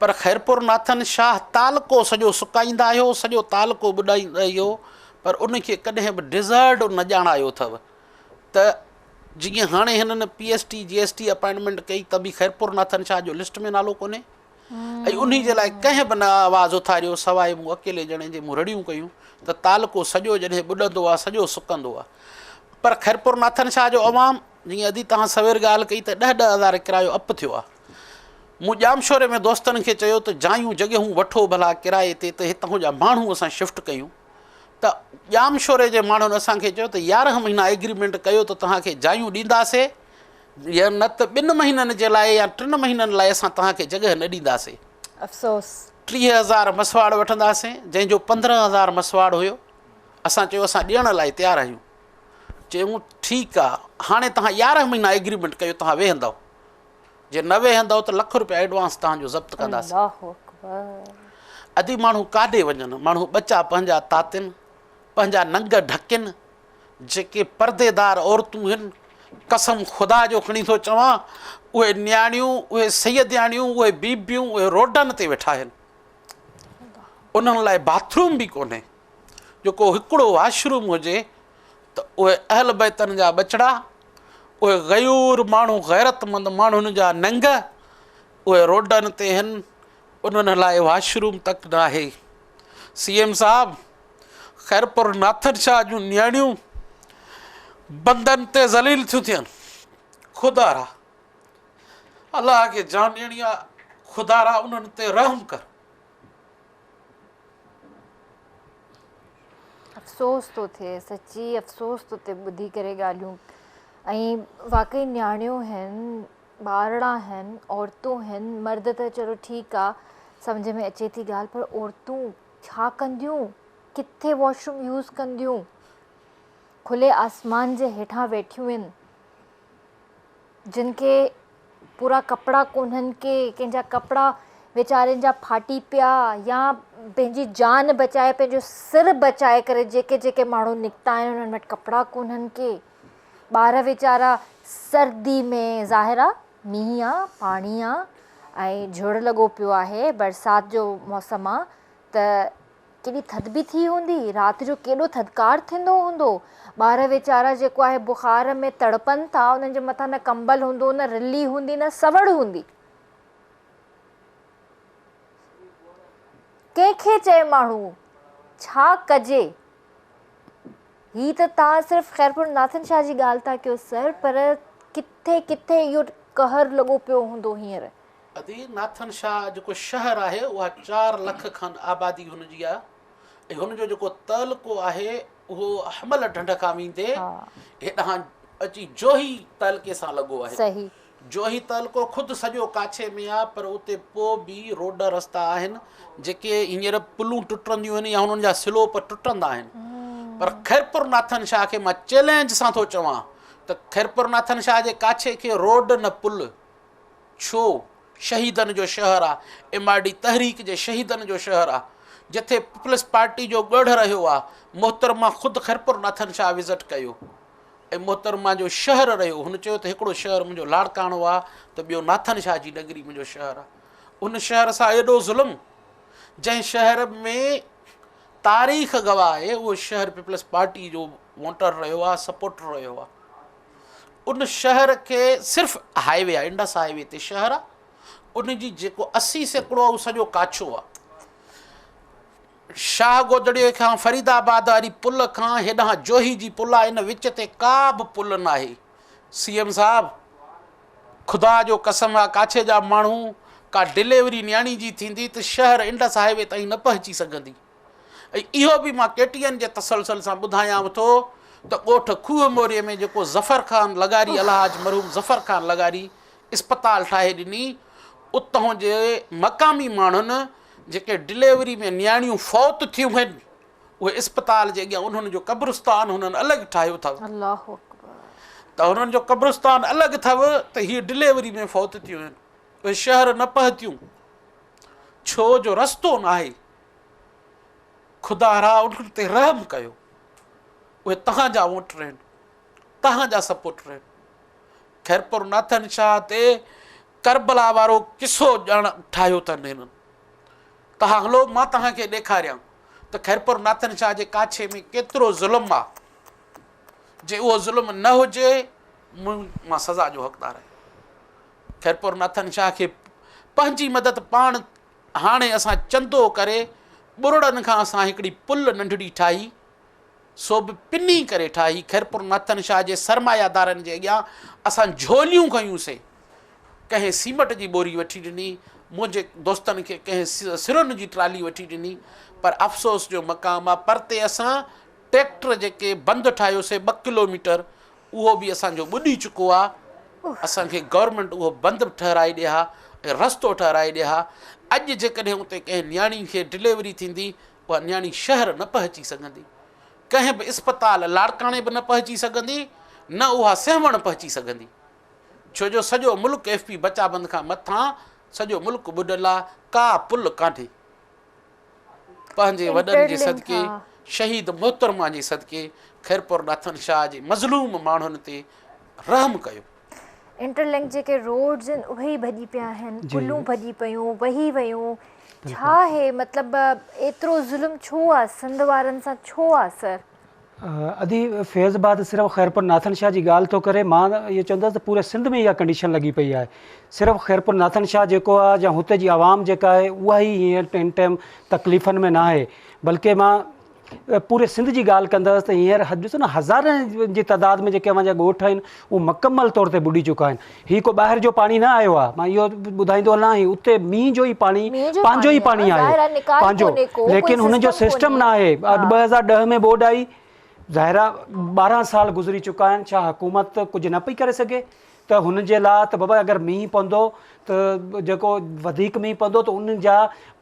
پر خيرپور ناٿن شاهه تعلقو سڄو سڪائيندا آهيو سڄو تعلقو ٻڏائيندا آهيو پر ان کي ڪڏهن به ڊزرڊ نه ڄاڻايو اٿو ته جيئن هاڻي هنن P S T G S T appointment ڪئي ته به خيرپور ناٿن شاهه جو لسٽ ۾ نالو ڪونهي ۽ انهي جي لاء ڪنهن به نه آواز اٿاريو سواء مون اڪيلي ڄڻي جي مون رڙيون ڪيون ته تعلقو سڄو جڏهن ٻڏندو آهي سڄو سڪندو آهي پر خيرپور ناٿن شاهه جو عوام جيئن ادي توهان سوير ڳالهه ڪئي ته ڏهه ڏهه هزار ڪرايو اپ ٿيو آهي مون ڄامشوري ۾ دوستن کي چيو ته جايون جڳهيون وٺو ڀلا ڪرائي تي ته هتان جا ماڻهو اسان شفٽ ڪيون ته ڄامشوري جي ماڻهن اسان کي چيو ته يارهن مهينا ايگريمينٽ ڪيو ته توهان کي جايون ڏينداسي يا نه ته ٻن مهينن جي لاء يا ٽن مهينن لاء اسان توهان کي جڳهه نه ڏينداسي. افسوس. 30 هزار مسواڙ وٺنداسين جنهن جو 15 هزار مسواڙ هيو اسان چيو اسان ڏيڻ لاء تيار آهيون چيائون ٺيڪ آ هاڻي توهان يارهن مهينا ايگريمينٽ ڪيو توهان ويهندؤ جي نه ويهندؤ ته لک روپيا ايڊوانس توهان جو ضبط ڪنداسين. الله اڪبر. ادي ماڻهو ڪاڏي وڃن، ماڻهو ٻچا پنهنجا تاتين، پنهنجا ننگ ڍڪين، جيڪي پرديدار عورتون هن، قسم خدا جو کڻي ٿو چوان، اهي نياڻيون، اهي سيدياڻيون، اهي بيبيون، اهي روڊن تي ويٺا آهن. انهن لاء باٿروم به ڪونهي، جو ڪو هڪڙو واش روم هجي ته اهي اهل بيتن جا ٻچڙا، اهي غيور ماڻهو، غيرتمند ماڻهن جا ننگ، اهي روڊن تي هن، انهن لاء واش روم تڪ ناهي. سي ايم صاحب خيرپور ناٿن شاهه جون نياڻيون بندن تي ذليل ٿيون ٿين. خدارا الله کي جان ڏيڻي آ خدارا انهن تي رحم ڪر. افسوس ٿو ٿئي سچي افسوس ٿو ٿئي ٻڌي ڪري ڳالهيون ۽ واقعي نياڻيون هن ٻارڙا هن عورتون هن مرد ته چلو ٺيڪ آ سمجهه ۾ اچي ٿي ڳالهه پر عورتون ڇا ڪنديون ڪٿي واش روم يوز ڪنديون کلي آسمان جي هيٺان ويٺيون هن جن کي پورا ڪپڙا ڪونهن ڪي ڪنهن جا ڪپڙا ويچارين جا ڦاٽي پيا يا پنهنجي جان بچائي پنهنجو سر بچائي ڪري جيڪي جيڪي ماڻهو نڪتا آهن انهن وٽ ڪپڙا ڪونهن ڪي ٻار ويچارا سردي ۾ ظاهر آ مينهن آ پاڻي آ ۽ جهڙ لڳو پيو آهي برسات جو موسم آ ته ڪيڏي ٿڌ به ٿي هوندي رات جو ڪيڏو ٿڌڪار ٿيندو هوندو ٻار ويچارا جيڪو آهي بخار ۾ تڙپن ٿا انهن جي مٿان نه ڪمبل هوندو نه رلي هوندي نه سوڙ هوندي ڪنهن کي چئي ماڻهو ڇا ڪجي. هي ته توهان صرف خيرپور ناٿن شاهه جي ڳالهه ٿا ڪيو سر پر ڪٿي ڪٿي اهو قهر لڳو پيو هوندو هينئر. ادي ناٿن شاهه جيڪو شهر آهي اها 4 لک کن آبادي هن جي آهي ۽ هن جو جيڪو تعلقو آهي اهو حمل ڍنڍ کان ويندي هيڏانهن اچي جوهي تعلقي سان لڳو آهي. صحيح. جوهي تعلقو خود سڄو ڪاڇي ۾ آ پر اتي پوء به روڊ رستا آهن جيڪي هينئر پلون ٽٽنديون آهن يا انهن جا سلوپ ٽٽندا آهن پر خيرپور ناٿن شاهه کي مان چئلينج سان ٿو چوان ته خيرپور ناٿن شاهه جي ڪاڇي کي روڊ نه پل ڇو شهيدن جو شهر آ ايم آر ڊي تحريڪ جي شهيدن جو شهر آ جتي پيپلز پارٽي جو ڳڙهه رهيو آ محترمه خود خيرپور ناٿن شاهه وزٽ ڪيو ۽ محترمه جو شهر رهيو. هن چيو ته هڪڙو شهر منهنجو لاڙڪاڻو آ ته ٻيو ناٿن شاهه جي نگري منهنجو شهر آ. ان شهر سان ايڏو ظلم، جنهن شهر ۾ تاريخ گواهه آهي، اهو شهر پيپلز پارٽي جو ووٽر رهيو آ، سپورٽر رهيو آ. ان شهر کي صرف هاء وي آ، انڊس هاء وي تي شهر آ، ان جي جيڪو 80% آ اهو سڄو ڪاڇو آ. شاهه گودڙيي کان فريد آباد واري پل کان هيڏانهن جوهي جي پل آ ان وچ تي ڪا به پل ناهي سي ايم صاحب خدا جو قسم آ ڪاڇي جا ماڻهو ڪا ڊليوري نياڻي جي ٿيندي ته شهر انڊس هاء وي تائين نه پهچي سگهندي ۽ اهو به مان ڪي ٽي اين جي تسلسل سان ٻڌايانو ٿو ته ڳوٺ کوهه موري ۾ جيڪو ظفر خان لغاري الحاج مرحوم ظفر خان لغاري اسپتال ٺاهي ڏني اتهون جي مقامي ماڻهن جيڪي ڊليوري ۾ نياڻيون فوت ٿيون هن اهي اسپتال جي اڳيان انهن جو قبرستان هنن الڳ ٺاهيو اٿو. الله اڪبر. ته هنن جو قبرستان الڳ اٿو ته هي ڊليوري ۾ فوت ٿيون هن اهي شهر نه پهتيون ڇو جو رستو ناهي. خدا را انهن تي رحم ڪيو اهي توهان جا ووٽر آهن توهان جا سپورٽر آهن. خيرپور ناٿن شاهه تي ڪربلا وارو قصو ڄڻ ٺاهيو اٿن هنن. توهان هلو مان توهان کي ڏيکاريان ته خيرپور ناٿن شاهه جي ڪاڇي ۾ ڪيترو ظلم آ. جي اهو ظلم نه هجي مون مان سزا جو حقدار آهيان. خيرپور ناٿن شاهه کي پنهنجي مدد پاڻ هاڻي اسان چندو ڪري ٻرڙن کان اسان هڪڙي پل ننڍڙي ٺاهي سو به پني ڪري ٺاهي خيرپور ناٿن شاهه جي سرمايادارن جي اڳيان اسان جهوليون کنيون سي ڪنهن سيمٽ جي ٻوري وٺي ڏني منهنجي دوستن کي ڪنهن سرن جي ٽرالي وٺي ڏني پر افسوس جو مقام آ پرتي اسان ٽريڪٽر جيڪي بند ٺاهيو سي ٻه ڪلو ميٽر اهو به اسان جو ٻڏي چڪو آ اسان کي گورنمينٽ اهو بند به ٺهرائي ڏي ها ۽ رستو ٺهرائي ڏي ها اڄ جيڪڏهن اتي ڪنهن نياڻي کي ڊليوري ٿيندي اها نياڻي شهر نه پهچي سگهندي ڪنهن به اسپتال لاڙڪاڻي به نه پهچي سگهندي نه اها سيوهڻ پهچي سگهندي ڇو جو سڄو ملڪ ايف پي بچا بند کان مٿان سڄو ملڪ ٻڏل آ ڪا پل ڪانهي. پنهنجي وڏن جي صدقي، شهيد محترمه جي صدقي خيرپور ناٿن شاهه جي مظلوم ماڻهن تي رحم ڪيو. انٽر لنڪ جيڪي روڊز آهن اهي ئي ڀڄي پيا آهن، پلون ڀڄي پيون، وهي ويون، ڇا آهي مطلب ايترو ظلم ڇو آ سنڌ وارن سان ڇو آ سر؟ ادي فيض آباد صرف خيرپور ناٿن شاهه جي ڳالهه ٿو ڪري مان اهو چوندس ته پوري سنڌ ۾ اها ڪنڊيشن لڳي پئي آهي صرف خيرپور ناٿن شاهه جيڪو آهي يا هتي جي عوام جيڪا آهي اها ئي هينئر هن ٽائيم تڪليفن ۾ نه آهي بلڪه مان پوري سنڌ جي ڳالهه ڪندس ته هينئر ڏسو نه هزارن جي تعداد ۾ جيڪي اوهان جا ڳوٺ آهن اهي مڪمل طور تي ٻڏي چڪا آهن هي ڪو ٻاهر جو پاڻي نه آيو آهي مان اهو ٻڌائيندو هلان هي اتي مينهن جو ئي پاڻي پنهنجو ئي پاڻي آهي پنهنجو ليڪن هن جو سسٽم نه آهي 2010 ۾ ٻوڏ آئي ظاهر آهي 12 سال گذري چڪا آهن ڇا حڪومت ڪجهه نه پئي ڪري سگهي ته هن جي لاء ته بابا اگر مينهن پوندو ته جيڪو وڌيڪ مينهن پوندو ته ان جا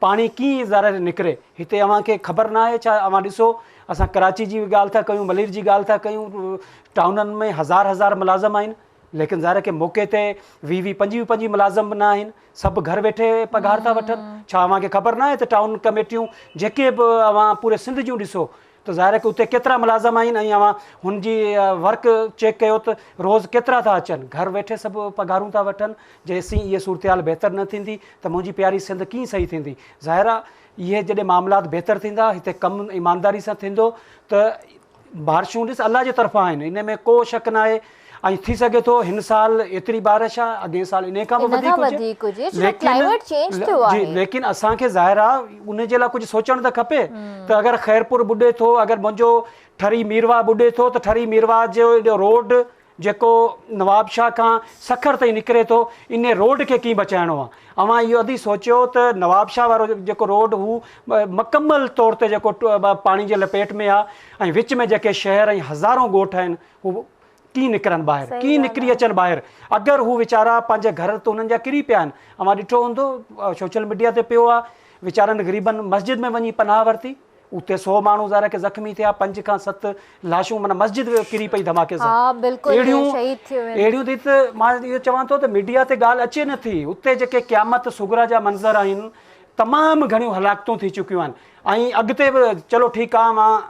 پاڻي ڪيئن ظاهر نڪري هتي اوهان کي خبر نه آهي ڇا اوهان ڏسو اسان ڪراچي جي ڳالهه ٿا ڪيون ملير جي ڳالهه ٿا ڪيون ٽائونن ۾ هزار هزار ملازم آهن ليڪن ظاهر آهي ڪي موقعي تي ويهه ويهه پنجويهه پنجويهه ملازم به نه آهن سڀ گهر ويٺي پگهار ٿا وٺن ڇا اوهان کي خبر نه آهي ته ٽائون ڪميٽيون جيڪي به اوهان پوري سنڌ جون ڏسو ته ظاهر آهي ڪي اتي ڪيترا ملازم آهن ۽ اوهان هن جي ورڪ چيڪ ڪيو ته روز ڪيترا ٿا اچن گهر ويٺي سڀ پگهارون ٿا وٺن جيسين اهي صورتحال بهتر نه ٿيندي ته منهنجي پياري سنڌ ڪيئن صحيح ٿيندي ظاهر آهي اهي جڏهن معاملات بهتر ٿيندا هتي ڪم ايمانداري سان ٿيندو ته بارشون ڏس الله جي طرفان آهن ان ۾ ڪو شڪ ناهي ۽ ٿي سگهي ٿو هن سال ايتري بارش آ اڳئين سال انهي کان به وڌيڪ هجي ليڪن جي ليڪن اسان کي ظاهر آ ان جي لاء ڪجهه سوچڻ ته کپي ته اگر خيرپور ٻڏي ٿو اگر منهنجو ٺري ميرواهه ٻڏي ٿو ته ٺري ميرواهه جو روڊ جيڪو نوابشاهه کان سکر تائين نڪري ٿو انهي روڊ کي ڪيئن بچائڻو آ اوهان اهو ادي سوچيو ته نوابشاهه وارو جيڪو روڊ هو مڪمل طور تي جيڪو پاڻي جي لپيٽ ۾ آ ۽ وچ ۾ جيڪي شهر ۽ هزارون ڳوٺ آهن هو ڪيئن نڪرن ٻاهر ڪيئن نڪري اچن ٻاهر اگر هو ويچارا پنهنجي گهر ته انهن جا ڪري پيا آهن اوهان ڏٺو هوندو سوشل ميڊيا تي پيو آ ويچارن غريبن مسجد ۾ وڃي پناهه ورتي اتي سو ماڻهو ظاهر آهي ڪي زخمي ٿيا، پنج کان ست لاشون معنيٰ مسجد ڪري پئي ڌماڪي سان. ها بلڪل اهڙيون شهيد ٿي ويا. اهڙيون ٿي ته مان اهو چوان ٿو ته ميڊيا تي ڳالهه اچي نه ٿي اتي جيڪي قيامت صغريٰ جا منظر آهن تمام گهڻيون هلاڪتون ٿي چڪيون آهن ۽ اڳتي به چلو ٺيڪ آهي اوهان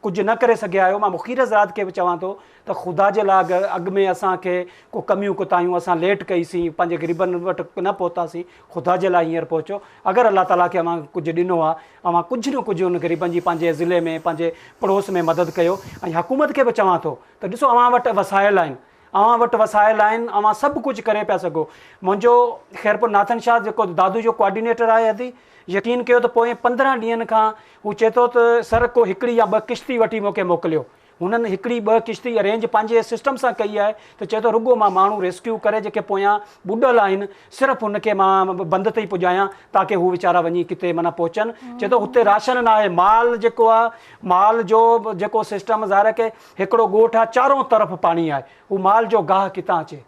ڪجهه نه ڪري سگهيا آهيو مان مخير حضرات کي به چوان ٿو ته خدا جي لاء اگر اڳ ۾ اسان کي ڪو ڪميون ڪوتاهيون اسان ليٽ ڪئي سين پنهنجي غريبن وٽ نه پهتاسين خدا جي لاء هينئر پهچو اگر الله تعالي کي اوهان ڪجهه ڏنو آهي اوهان ڪجهه نه ڪجهه ان غريبن جي پنهنجي ضلعي ۾ پنهنجي پڙوس ۾ مدد ڪيو ۽ حڪومت کي به چوان ٿو ته ڏسو اوهان وٽ وسائل آهن اوهان وٽ وسائل آهن اوهان سڀ ڪجهه ڪري پيا سگهو منهنجو خيرپور ناٿن شاهه جيڪو دادو جو ڪوآرڊينيٽر آهي ادي يقين ڪيو ته پوئين 15 ڏينهن کان هو چئي ٿو ته سر ڪو هڪڙي يا ٻه ڪشتي وٺي مون کي موڪليو هنن هڪڙي ٻه ڪشتي ارينج پنهنجي سسٽم سان ڪئي آهي ته چئي ٿو رڳو مان ماڻهو ريسڪيو ڪري جيڪي پويان ٻڏل آهن صرف هن کي مان بند تائين پڄايان تاڪه هو ويچارا وڃي ڪٿي معنيٰ پهچن چئي ٿو هتي راشن ناهي مال جيڪو آهي مال جو جيڪو سسٽم ظاهر آهي ڪي هڪڙو ڳوٺ آهي چارون طرف پاڻي آهي هو مال جو گاهه ڪٿان اچي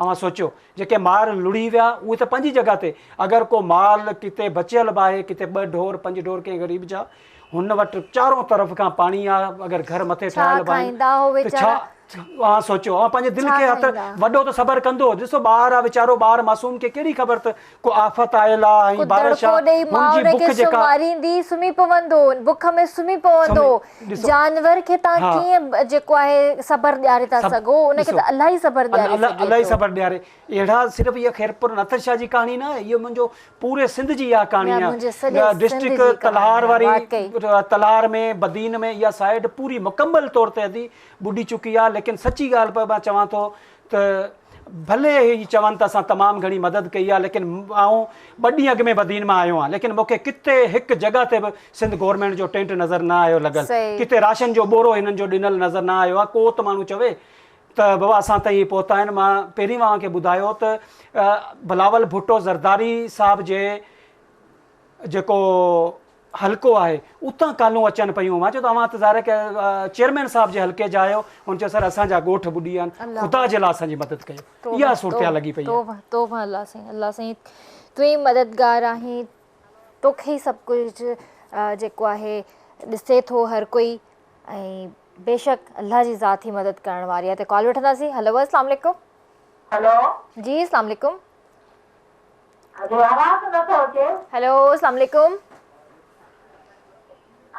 اوهان سوچيو جيڪي مار لڙهي ويا اهي ته پنهنجي جڳهه تي اگر ڪو مال ڪٿي بچيل به آهي ڪٿي ٻه ڍور پنج ڍور ڪنهن غريب جا هن وٽ چارون طرف کان پاڻي آ اگر گهر مٿي ڇا ٺاهيل به آهن کائيندا هو ته ڇا ويچارا. اوهان سوچيو اوهان پنهنجي دل ڇا کي هٿ کائيندا؟ وڏو ته صبر ڪندو ڏسو ٻار آ ويچارو ٻار معصوم کي ڪهڙي خبر ته ڪو آفت آيل آ ڪو ۽ بارش دڙڪو آ ڏئي هن ماء جي ان کي بک جيڪا سمهاريندي سمهي پوندو بک ۾ سمهي پوندو سمهي ڏسو جانور کي تان ها ڪيئن جيڪو آهي صبر ڏياري ٿا سب سگهو ان کي ڏسو ته الله ئي صبر ڏياري الله سگهي الله ئي ٿو. صبر ڏياري اهڙا صرف اها خيرپور نٿر شاهه جي ڪهاڻي نه آهي اهو منهنجو پوري سنڌ جي اها ڪهاڻي يا آهي منهنجي سڄي سنڌ ڊسٽرڪٽ جي ڪهاڻي تلهار آهي واري واقعي. تلهار ۾ بدين ۾ اها سائيڊ پوري مڪمل طور تي ادي ٻڏي چڪي آهي ليڪن سچي ڳالهه پئي مان چوان ٿو ته ڀلي هي چون ته اسان تمام گهڻي مدد ڪئي آهي ليڪن آئون ٻه ڏينهن اڳ ۾ بدين مان آيو آهيان ليڪن مونکي ڪٿي هڪ جڳهه تي به سنڌ گورنمينٽ جو ٽينٽ نظر نه آيو لڳل ڪٿي راشن جو ٻورو هنن جو ڏنل نظر نه آيو آهي ڪو ته ماڻهو چوي ته بابا اسان تائين هي پهتا آهن مان پهرين اوهان کي ٻڌايو ته بلاول ڀٽو زرداري صاحب جي جيڪو حلقو آهي اتان ڪالون اچن پيون مان چيو ته اوهان ته ظاهر آهي چيئرمين صاحب جي حلقي جا آهيو هن چيو سر اسان جا ڳوٺ ٻڏي ويا آهن خدا جي لاء اسان جي مدد ڪيو اها صورتحال لڳي پئي آهي. توبه توبه الله سائين الله سائين تون ئي مددگار آهين توکي ئي سڀ ڪجهه جيڪو آهي ڏسي ٿو هر ڪوئي ۽ بيشڪ الله جي ذات ئي مدد ڪرڻ واري آهي ته ڪال وٺنداسين هلو اسلام عليڪم. هلو. جي اسلام عليڪم. ادي آواز نٿو اچي. هلو اسلام عليڪم.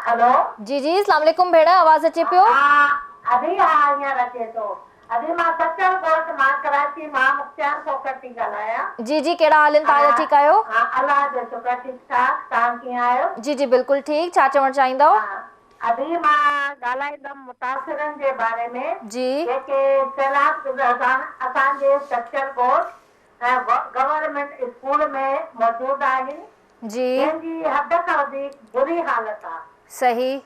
هلو. جي جي اسلام عليڪم ڀيڻ آواز اچي پيو. ها ادي ها هينئر اچي ٿو. ادي مان سچل ڳوٺ مان ڪراچي مان مختيار کوکر ٿي ڳالهايان. جي جي ڪهڙا حال آهن توهان جا ٺيڪ آهيو. ها الله جو شڪر ٺيڪ ٺاڪ توهان ڪيئن آهيو. جي جي بلڪل ٺيڪ ڇا چوڻ چاهيندؤ. ها ادي مان ڳالهائيندم متاثرن جي باري ۾ جي. جيڪي سيلاب زدگان اسان جي سچل ڳوٺ ۽ گورنمينٽ اسڪول ۾ موجود آهن جي. جنهن جي حد کان وڌيڪ بري حالت آ. صحيح.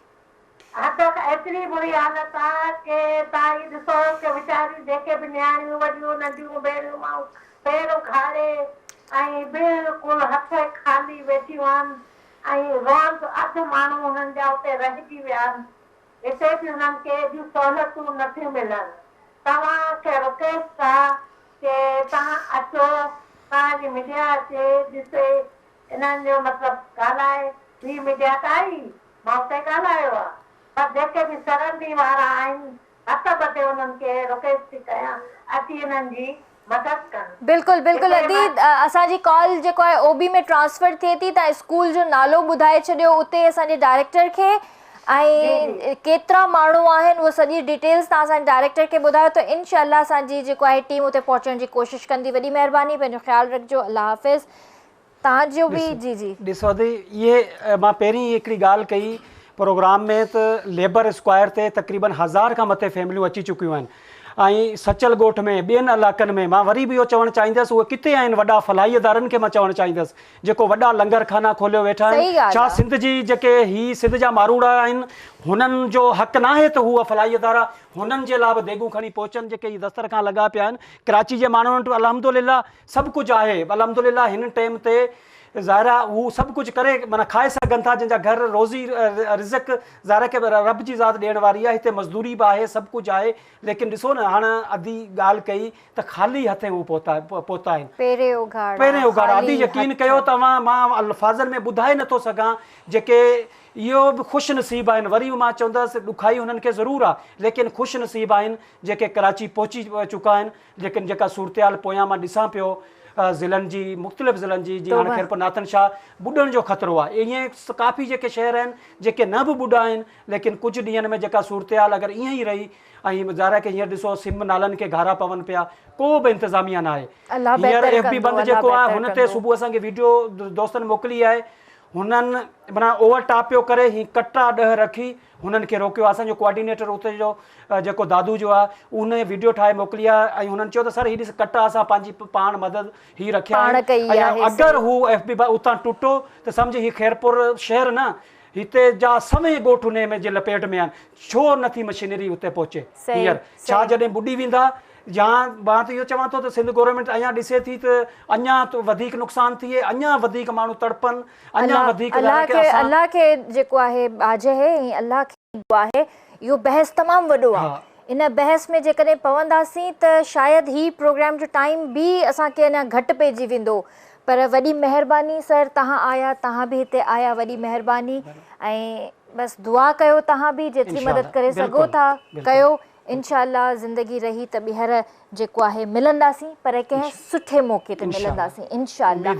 حد کان ايتري بري حالت آ ڪي توهان هي ڏسو ڪي ويچاريون جيڪي به نياڻيون وڏيون ننڍيون ڀيڻيون مائون پير اگهاڙي ۽ بلڪل هٿ خالي ويٺيون آهن ۽ روئن ته اڌ ماڻهو انهن جا اتي رهجي ويا آهن. هتي به انهن کي ايڏيون سهولتون نه ٿيون ملن. توهان کي رڪويسٽ آ ڪي توهان اچو، توهان جي ميڊيا اچي ڏسي انهن جو مطلب ڳالهائي. ٻي ميڊيا ته آئي مان اتي ڳالهايو آ پر جيڪي به سرندي وارا آهن هٿ ٻڌي انهن کي رڪويسٽ ٿي ڪيان اچي انهن جي مدد ڪن. بلڪل بلڪل هتي ادي مان. اسان جي ڪال جيڪو آهي او بي ۾ ٽرانسفر ٿئي ٿي تان اسڪول جو نالو ٻڌائي ڇڏيو اتي اسان جي ڊائريڪٽر کي جي جي. ۽ ڪيترا ماڻهو آهن اهو سڄي ڊيٽيلز تان اسان جي ڊائريڪٽر کي ٻڌايو ته انشاء الله اسان جي جيڪو آهي ٽيم اتي پهچڻ جي ڪوشش ڪندي وڏي مهرباني پنهنجو خيال رکجو الله حافظ تان جو به جي جي. ڏسو ادي اهي مان پهرين ئي هڪڙي ڳالهه ڪئي پروگرام ۾ ته ليبر اسڪوائر تي تقريبن هزار کان مٿي فيمليون اچي چڪيون آهن ۽ سچل ڳوٺ ۾ ٻين علائقن ۾ مان وري به اهو چوڻ چاهيندس اهي ڪٿي آهن وڏا فلاحي ادارن کي مان چوڻ چاهيندس جيڪو وڏا لنگر خانا کوليو ويٺا آهن صحيح ڳالهه ڇا آ. سنڌ جي جيڪي هي سنڌ جا ماروئڙا آهن هنن جو حق ناهي ته هو فلاحي ادارا هنن جي لاء به ديڳون کڻي پهچن جيڪي هي دسترخوان لڳا پيا آهن ڪراچي جي ماڻهن وٽ الحمدلله سڀ ڪجهه آهي الحمدلله هن ٽيم تي ظاهر آهي هو سڀ ڪجهه ڪري معنيٰ کائي سگهن ٿا جن جا گهر روزي رزق ظاهر آهي ڪي رب جي ذات ڏيڻ واري آهي هتي مزدوري به آهي سڀ ڪجهه آهي ليڪن ڏسو نه هاڻ ادي ڳالهه ڪئي ته خالي هٿين هو پهتا پهتا آهن پيرين اگهاڙا پيرين اگهاڙا ادي خالي يقين هٿ. ڪيو ته اوهان مان الفاظن ۾ ٻڌائي نٿو سگهان جيڪي اهو به خوش نصيب آهن وري به مان چوندس ڏکائي هنن کي ضرور آهي ليڪن خوش نصيب آهن جيڪي ڪراچي پهچي چڪا آهن ليڪن جيڪا صورتحال پويان مان ڏسان پيو ضلعن جي مختلف ضلعن جي جيئن هاڻي خيرپور ناٿن شاهه ٻڏڻ جو خطرو آهي ائين ڪافي جيڪي شهر آهن جيڪي نه به ٻڏا آهن ليڪن ڪجهه ڏينهن ۾ جيڪا صورتحال اگر ائين ئي رهي ۽ ظاهر آهي ڪي هينئر ڏسو سم نالن کي گهارا پون پيا ڪو به انتظاميا نه آهي هينئر ايف بي بند جيڪو آهي هن تي صبح اسان کي ويڊيو دوستن موڪلي آهي هنن معنيٰ اوور ٽاپ پيو ڪري هي ڪٽا ڏهه رکي هنن کي روڪيو آهي اسان جو ڪوآرڊينيٽر اتي جو جيڪو دادو جو آهي ان ويڊيو ٺاهي موڪلي آهي ۽ هنن چيو ته سر هي ڏس ڪٽا اسان پنهنجي پاڻ مدد هي رکيا آهن ۽ اگر هو ايف بي اتان ٽٽو ته سمجهه هي خيرپور شهر نه هتي جا سوين ڳوٺ انهي ۾ جي لپيٽ ۾ آهن ڇو نٿي مشينري اتي پهچي هينئر ڇا جڏهن ٻڏي ويندا يا مان ته اهو چوان ٿو ته سنڌ گورنمينٽ اڃا ڏسي ٿي ته اڃا وڌيڪ نقصان ٿئي اڃا وڌيڪ ماڻهو تڙپن اڃا وڌيڪ الله کي الله کي جيڪو آهي ٻاجهه ۽ الله کي دعا آهي اهو بحث تمام وڏو آهي ان بحث ۾ جيڪڏهن پونداسين ته شايد هي پروگرام جو ٽائيم به اسان کي اڃا گهٽ پئجي ويندو پر وڏي مهرباني سر تهان آيا تهان به هتي آيا وڏي مهرباني ۽ بس دعا ڪيو تهان به جيتري مدد ڪري سگهو ٿا ڪيو. इंशाअल्लाह ज़िंदगी रही त ॿीहर जेको आहे मिलंदासीं, पर कंहिं सुठे मौके ते मिलंदासीं इंशाअल्लाह।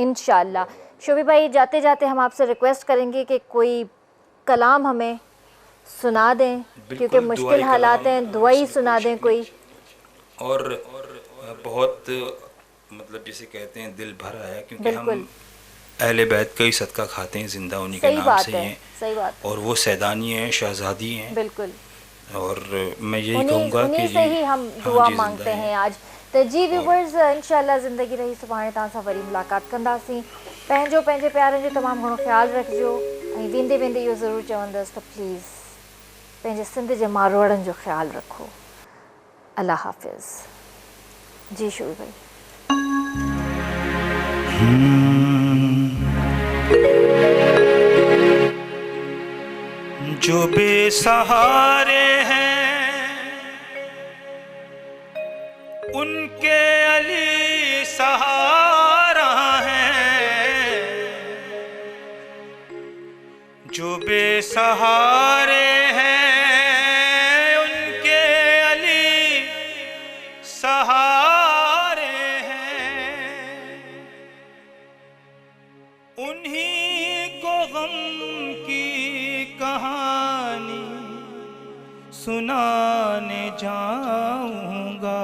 इंशाअल्लाह। शोभी भाई, जाते जाते हम आपसे रिक्वेस्ट करेंगे कि कोई कलाम हमें सुना दें, क्योंकि मुश्किल हालात हैं, दुआ ही सुना दें कोई। और बहुत मतलब जिसे कहते हैं दिल भर आया, क्योंकि हम अहले बैत का ही सदका खाते हैं, जिंदा उन्हीं के नाम से हैं। सही बात। और वो सैदानी हैं, शहजादी हैं। बिल्कुल। और मैं यही कहूँगा कि से ही हम दुआ मांगते हैं आज। त जी व्यूवर्स, इंशाअल्लाह ज़िंदगी रही सुभाणे तव्हां सां वरी मुलाक़ात कंदासीं। पंहिंजो पंहिंजे प्यारनि जो तमामु घणो ख़्यालु रखिजो ऐं वेंदे वेंदे इहो ज़रूरु चवंदसि त प्लीज़ पंहिंजे सिंध जे मारवाड़नि जो ख़्यालु रखो। अल्लाह हाफ़िज़। जी शुरू भाई। जो बेसहारे हैं उनके अली सहारा है, जो बेसहारे हैं उनके अली सहारे हैं, उन्हीं को गम की कहानी सुनाने जाऊंगा।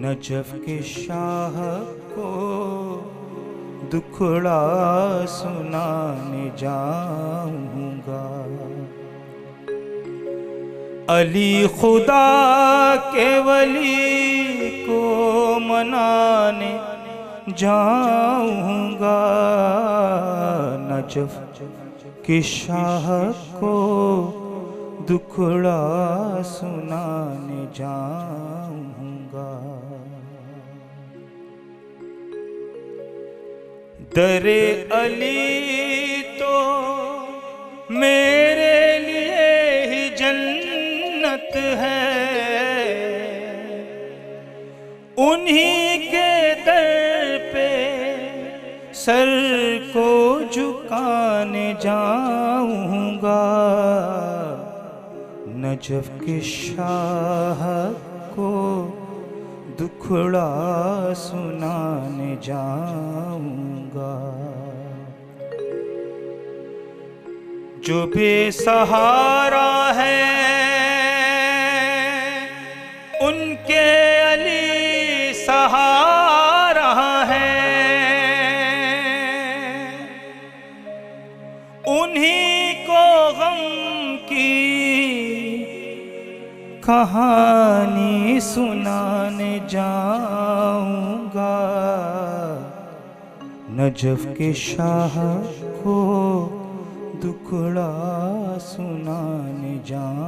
नजफ के शाह को दुखड़ा सुनाने जाऊंगा। अली खुदा के वली को मनाने जाऊंगा। नजफ के शाह को दुखड़ा सुनाने जाऊंगा। दरे अली तो मेरे लिए ही जन्नत है, उन्हीं के दर पे सर को झुकाने जाऊंगा। नजफ के शाह को दुखड़ा सुनाने जाऊंगा। जो बेसहारा है उनके अली सहारा है, उन्हीं को गम की कहानी सुनाने जाऊंगा। नजफ के शाह को दुखड़ा सुनाने जाऊंगा।